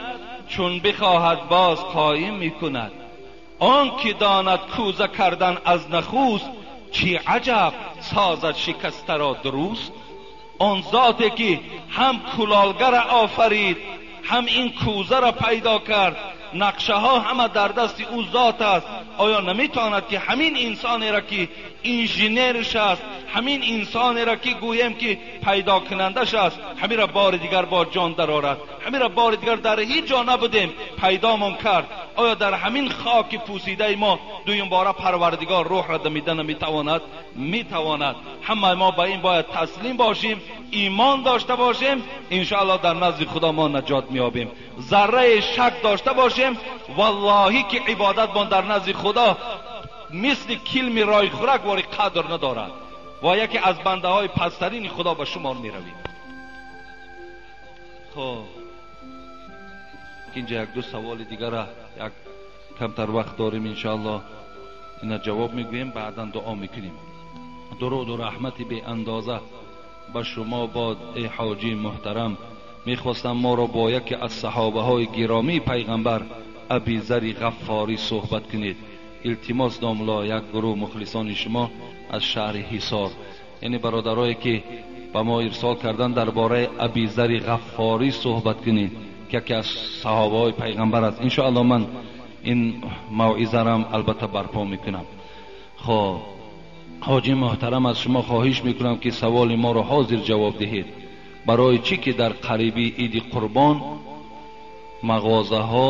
چون بخواهد باز قایم میکند. آن که داند کوزه کردن از نخوست، چی عجب سازد شکسته را درست. آن ذاتی که هم کلالگر آفرید، هم این کوزه را پیدا کرد، нақшаҳо ҳама дар дасти ӯ зот аст. Оё наметавонад ки ҳамин инсонеро ки инженерш аст, ҳамин инсонеро ки гӯем ки пайдокунандаш аст, ҳаминро бори дигар бо ҷон дарорад, ҳаминро бори дигар дар ҳеҷ ҷо набудем пайдомон кард. Оё дар ҳамин хоки пӯсидаи мо дуюм бора Парвардигор рӯҳро дамида наметавонад? Метавонад. Ҳамаи мо ба ин бояд таслим бошем, имон дошта бошем, иншоаллоҳ дар назди Худо мо наҷот меёбем. Зарраи шак дошта бошем, валлоҳӣ ки ибодатмон дар назди Худо мисли килми ройхӯрак вори қадр надорад ва яке аз бандаҳои пасттарини Худо ба шумор меравем. Хоб, инҷа як ду саволи дигара як камтар вақт дорем, иншоаллоҳ ина ҷавоб мегӯем, баъдан дуо мекунем. Дуруду раҳмати беандоза ба шумо бод эй ҳоҷии муҳтарам. Мехостам моро бо яке аз саҳобаҳои гиромии пайғамбар Абизари Ғаффорӣ суҳбат кунед. Илтимос домло, як гурӯҳ мухлисони шумо аз шаҳри Ҳисор, яъне бародарое ки ба мо ирсол кардан дар бораи Абизари Ғаффорӣ суҳбат кунед, ки яке аз саҳобаҳои пайғамбар аст. Иншоаллоҳ ман ин мавъизарам албатта барпо мекунам. Хоб, ҳоҷи муҳтарам, аз шумо хоҳиш мекунам ки саволи моро ҳозир ҷавоб диҳед. Барои чӣ ки дар қариби иди қурбон мағозаҳо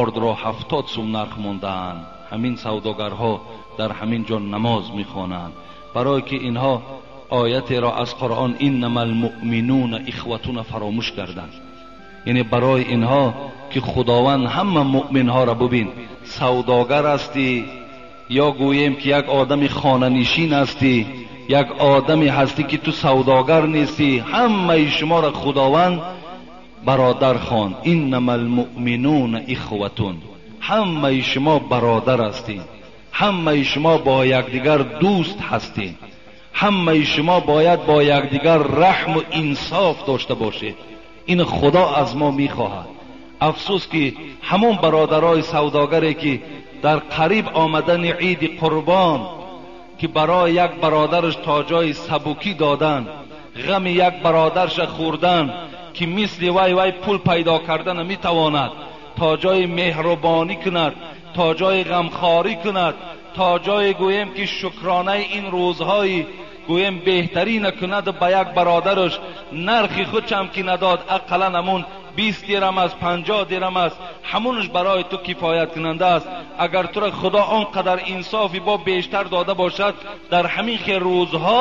ордро 70 сум нарх мондаанд, ҳамин савдогарҳо дар ҳамин ҷо намоз мехонанд, барое ки инҳо оятеро аз Қуръон иннама алмуъминуна ихватуна фаромӯш карданд. Яъне барои инҳо ки Худованд ҳама муъминҳоро бубин, савдогар ҳастӣ ё гӯем ки як одами хонанишин ҳастӣ, як одаме ҳастӣ ки ту савдогар нестӣ, ҳамаи шуморо Худованд бародар хонд. Иннама алмуъминуна ихватун, ҳамаи шумо бародар ҳастед, ҳамаи шумо бо якдигар дӯст ҳастед, ҳамаи шумо бояд бо якдигар раҳму инсоф дошта бошед. Ин Худо аз мо мехоҳад. Афсӯс ки ҳамон бародарои савдогаре ки дар қариб омадани иди қурбон ки барои як бародараш то ҷои сабукӣ додан, ғами як бародарша хӯрдан ки мисли вай вай пул пайдо карда наметавонад, то ҷои меҳрубонӣ кунад, то ҷои ғамхорӣ кунад, то ҷое гӯем ки шукронаи ин рӯзҳои гӯем беҳтарӣ накунад ба як бародараш нархи худшам ки надод, ақаллан ҳамун 20 дирам аст, 50 дирам аст, ҳамунаш барои ту кифоят кунанда аст. Агар туро Худо он қадар инсофи бо бештар дода бошад, дар ҳамин хел рӯзҳо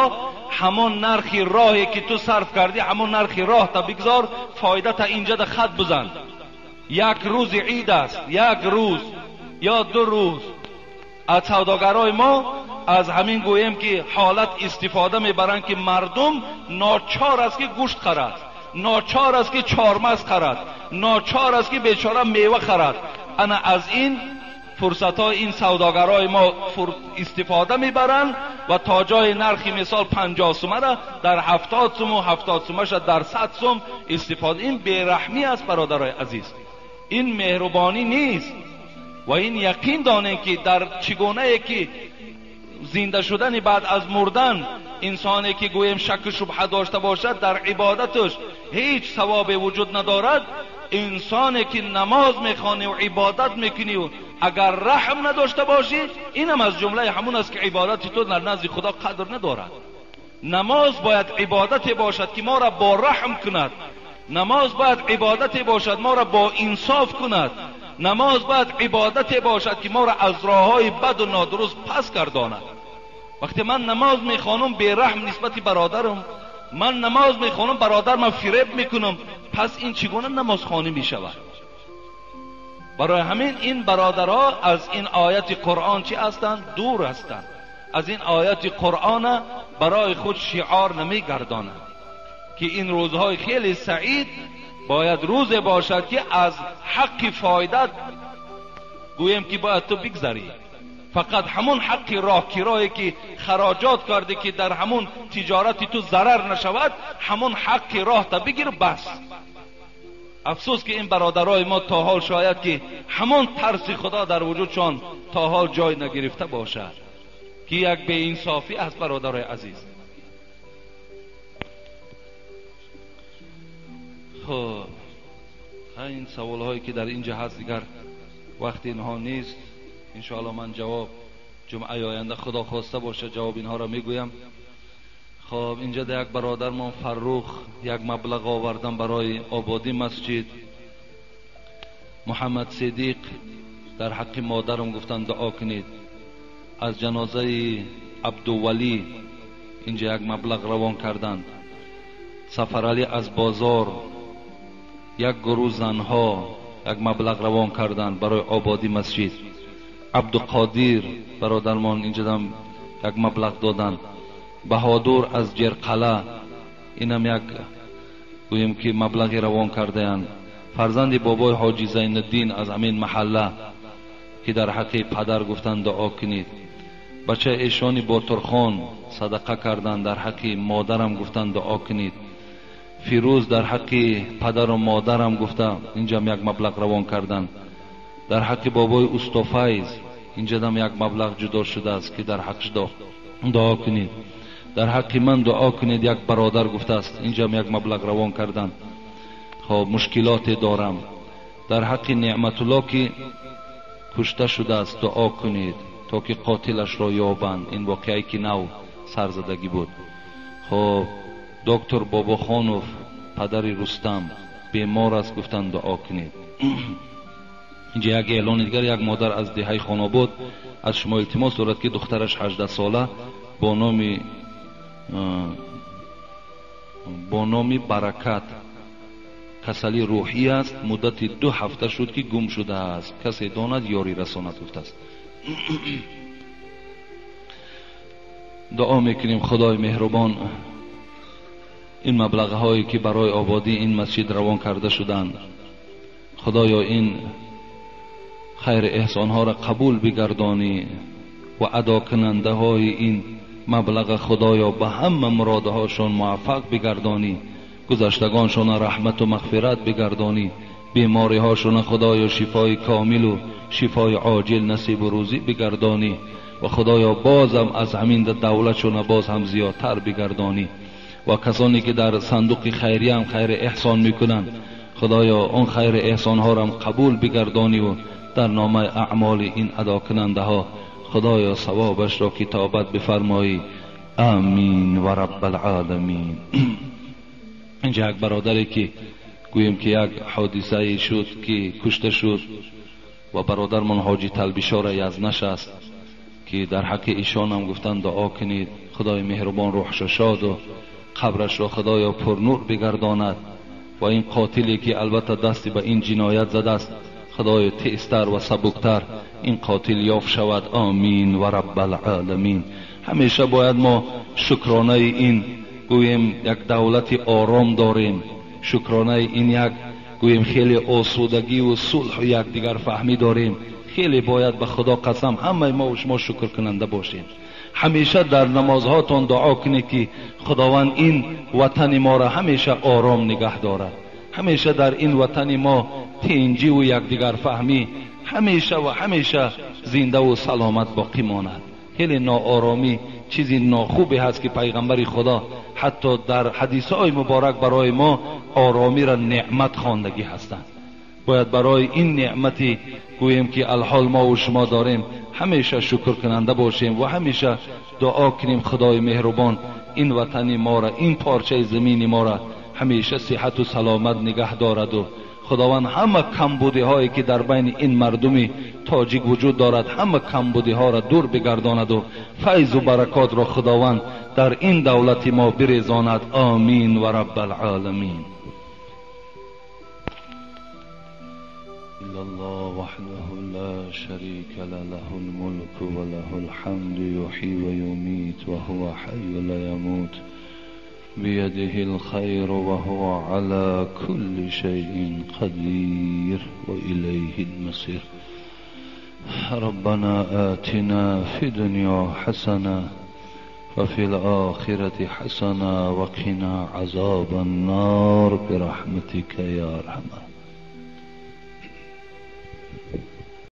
ҳамон нархи роҳе ки ту сарф кардӣ, ҳамон нархи роҳ та бигзор, фоида та инҷа да хат бизан. Як рӯзи ид аст, як рӯз ё ду рӯз. Аз савдогарои мо аз ҳамин гӯем ки ҳолат истифода мебаранд ки мардум ночор аст ки гӯшт харад, ночор аст ки чормағз харад, ночор аст ки бечора мева харад. Ана аз ин фурсатҳои ин савдогарои мо истифода мебаранд ва то ҷои нархи мисол 50 сумара дар 70 сум ва 70 сумаша дар 100 сум истифода. Ин бераҳмӣ аст бародарои азиз, ин меҳрубонӣ нест. Ва ин яқин донем ки дар чӣ гунае ки зинда шудани баъд аз мурдан инсоне ки гӯем шакку шубҳа дошта бошад дар ибодаташ ҳеҷ савобе вуҷуд надорад. Инсоне ки намоз мехонӣ ва ибодат мекунӣ агар раҳм надошта бошӣ, инам аз ҷумлаи ҳамун аст ки ибодати ту дар назди Худо қадр надорад. Намоз бояд ибодате бошад ки моро бо раҳм кунад, намоз бояд ибодате бошад моро бо инсоф кунад, намоз бояд ибодате бошад ки моро аз роҳҳои баду нодуруст пас гардонад. Вақте ман намоз мехонам бераҳм нисбати бародарам, ман намоз мехонам бародарам фиреб мекунам, пас ин чӣ гуна намозхонӣ мешавад? Барои ҳамин ин бародарҳо аз ин ояти Қуръон чӣ ҳастанд? Дур ҳастанд. Аз ин ояти Қуръон барои худ шиор намегардонанд ки ин рӯзҳои хеле саид бояд рӯзе бошад ки аз ҳаққи фоидат гӯем ки бояд ту бигзарӣ. Фақат ҳамон ҳаққи роҳкирое ки хароҷот кардӣ ки дар ҳамон тиҷорати ту зарар нашавад, ҳамон ҳаққи роҳта бигир бас. Афсӯс ки ин бародарои мо то ҳол шояд ки ҳамон тарси Худо дар вуҷудшон то ҳол ҷой нагирифта бошад, ки як беинсофӣ аст бародарои азиз. Хуб, ин саволҳое ки дар инҷа ҳаст дигар وقت اینها نیست. انشاءالله من جواب جمعه آینده خدا خواسته باشه جواب اینها را میگویم. خب اینجا یک برادرمان فرخ یک مبلغ آوردن برای آبادی مسجد. محمد صدیق در حق مادرم گفتن دعا کنید. از جنازه عبدالولی اینجا یک مبلغ روان کردند. سفرعلی از بازار یک گروه زنها یک مبلغ روان کردند برای آبادی مسجد. عبدالقادر برادرمان اینجا هم یک مبلغ دادند. بهادر از جرقله اینم یک گوییم که مبلغی روان کردند. فرزند بابای حاجی زین الدین از همین محله که در حق پدر گفتند دعا کنید. بچه ایشانی باترخان صدقه کردند، در حق مادرم گفتند دعا کنید. فیروز در حق پدر و مادرم گفته اینجا هم یک مبلغ روان کردند. در حق بابای استافیز اینجا هم یک مبلغ جدا شده است که در حقش دعا کنید. در حق من دعا کنید، یک برادر گفته است اینجا هم یک مبلغ روان کردند. خب مشکلات دارم. در حق نعمت الله که کشته شده است دعا کنید تا که قاتلش را یابند. این واقعی که نو سرزدگی بود. خب دکتر باباخانوف پدر رستم بیمار است، گفتند دعا کنید. اینجا یک اعلان دیگر، یک مادر از دهه خاناباد از شما التماس دارد که دخترش 18 ساله با نام برکت کسلی روحی است، مدت 2 هفته شد که گم شده است، کسی داند یاری رساند گفته است. دعا میکنیم خدای مهربان این مبلغ هایی که برای آبادی این مسجد روان کرده شدند، خدایا این خیر احسان ها را قبول بگردانی و ادا کننده های این مبلغ خدایا به همه مرادهاشون موفق بگردانی، گذشتگانشون رحمت و مغفرت بگردانی، بیماری هاشون خدایا شفای کامل و شفای عاجل نصیب و روزی بگردانی و خدایا بازم از همین دولتشون باز هم زیادتر بگردانی و کسانی که در صندوق خیریه هم خیر احسان میکنند خدایا اون خیر احسان ها را هم قبول بگردانی و در نامه اعمال این ادا کننده ها خدایا ثوابش را کتابت بفرمایی. آمین و رب العالمین. اینجا یک برادری که گوییم که یک حادثه شد که کشته شد و برادرمان حاجی تلبیشار یزنش است که در حق ایشان هم گفتن دعا کنید خدای مهربان روحش شاد و قبرش را خدایا پر نور بگرداند و این قاتلی که البته دستی به این جنایت زده است خدای تیزتر و سبکتر این قاتل یافت شود. آمین و رب العالمین. همیشه باید ما شکرانه این گوییم یک دولت آرام داریم، شکرانه این یک گوییم خیلی آسودگی و صلح و یکدیگر فهمی داریم. خیلی باید به خدا قسم همه ما و شما شکر کننده باشیم. همیشه در نمازهاتون دعا کنید که خداوند این وطن ما را همیشه آرام نگه دارد، همیشه در این وطن ما تنجی و یکدیگر فهمی همیشه و همیشه زنده و سلامت باقی ماند. خیلی ناآرامی چیزی ناخوبی هست که پیغمبر خدا حتی در حدیث های مبارک برای ما آرامی را نعمت خواندگی هستند. باید برای این نعمتی گوییم که الحال ما و شما داریم همیشه شکر کننده باشیم و همیشه دعا کنیم خدای مهربان این وطن ما را، این پارچه زمین ما را همیشه صحت و سلامت نگه دارد و خداوند همه کمبودی هایی که در بین این مردم تاجیک وجود دارد همه کمبودی ها را دور بگرداند و فیض و برکات را خداوند در این دولت ما بریزاند. آمین و رب العالمین. الله وحده لا شريك له، له الملك وله الحمد يحيي ويميت وهو حي لا يموت بيده الخير وهو على كل شيء قدير وإليه المصير. ربنا آتنا في الدنيا حسنة وفي الآخرة حسنة وقنا عذاب النار برحمتك يا أرحم.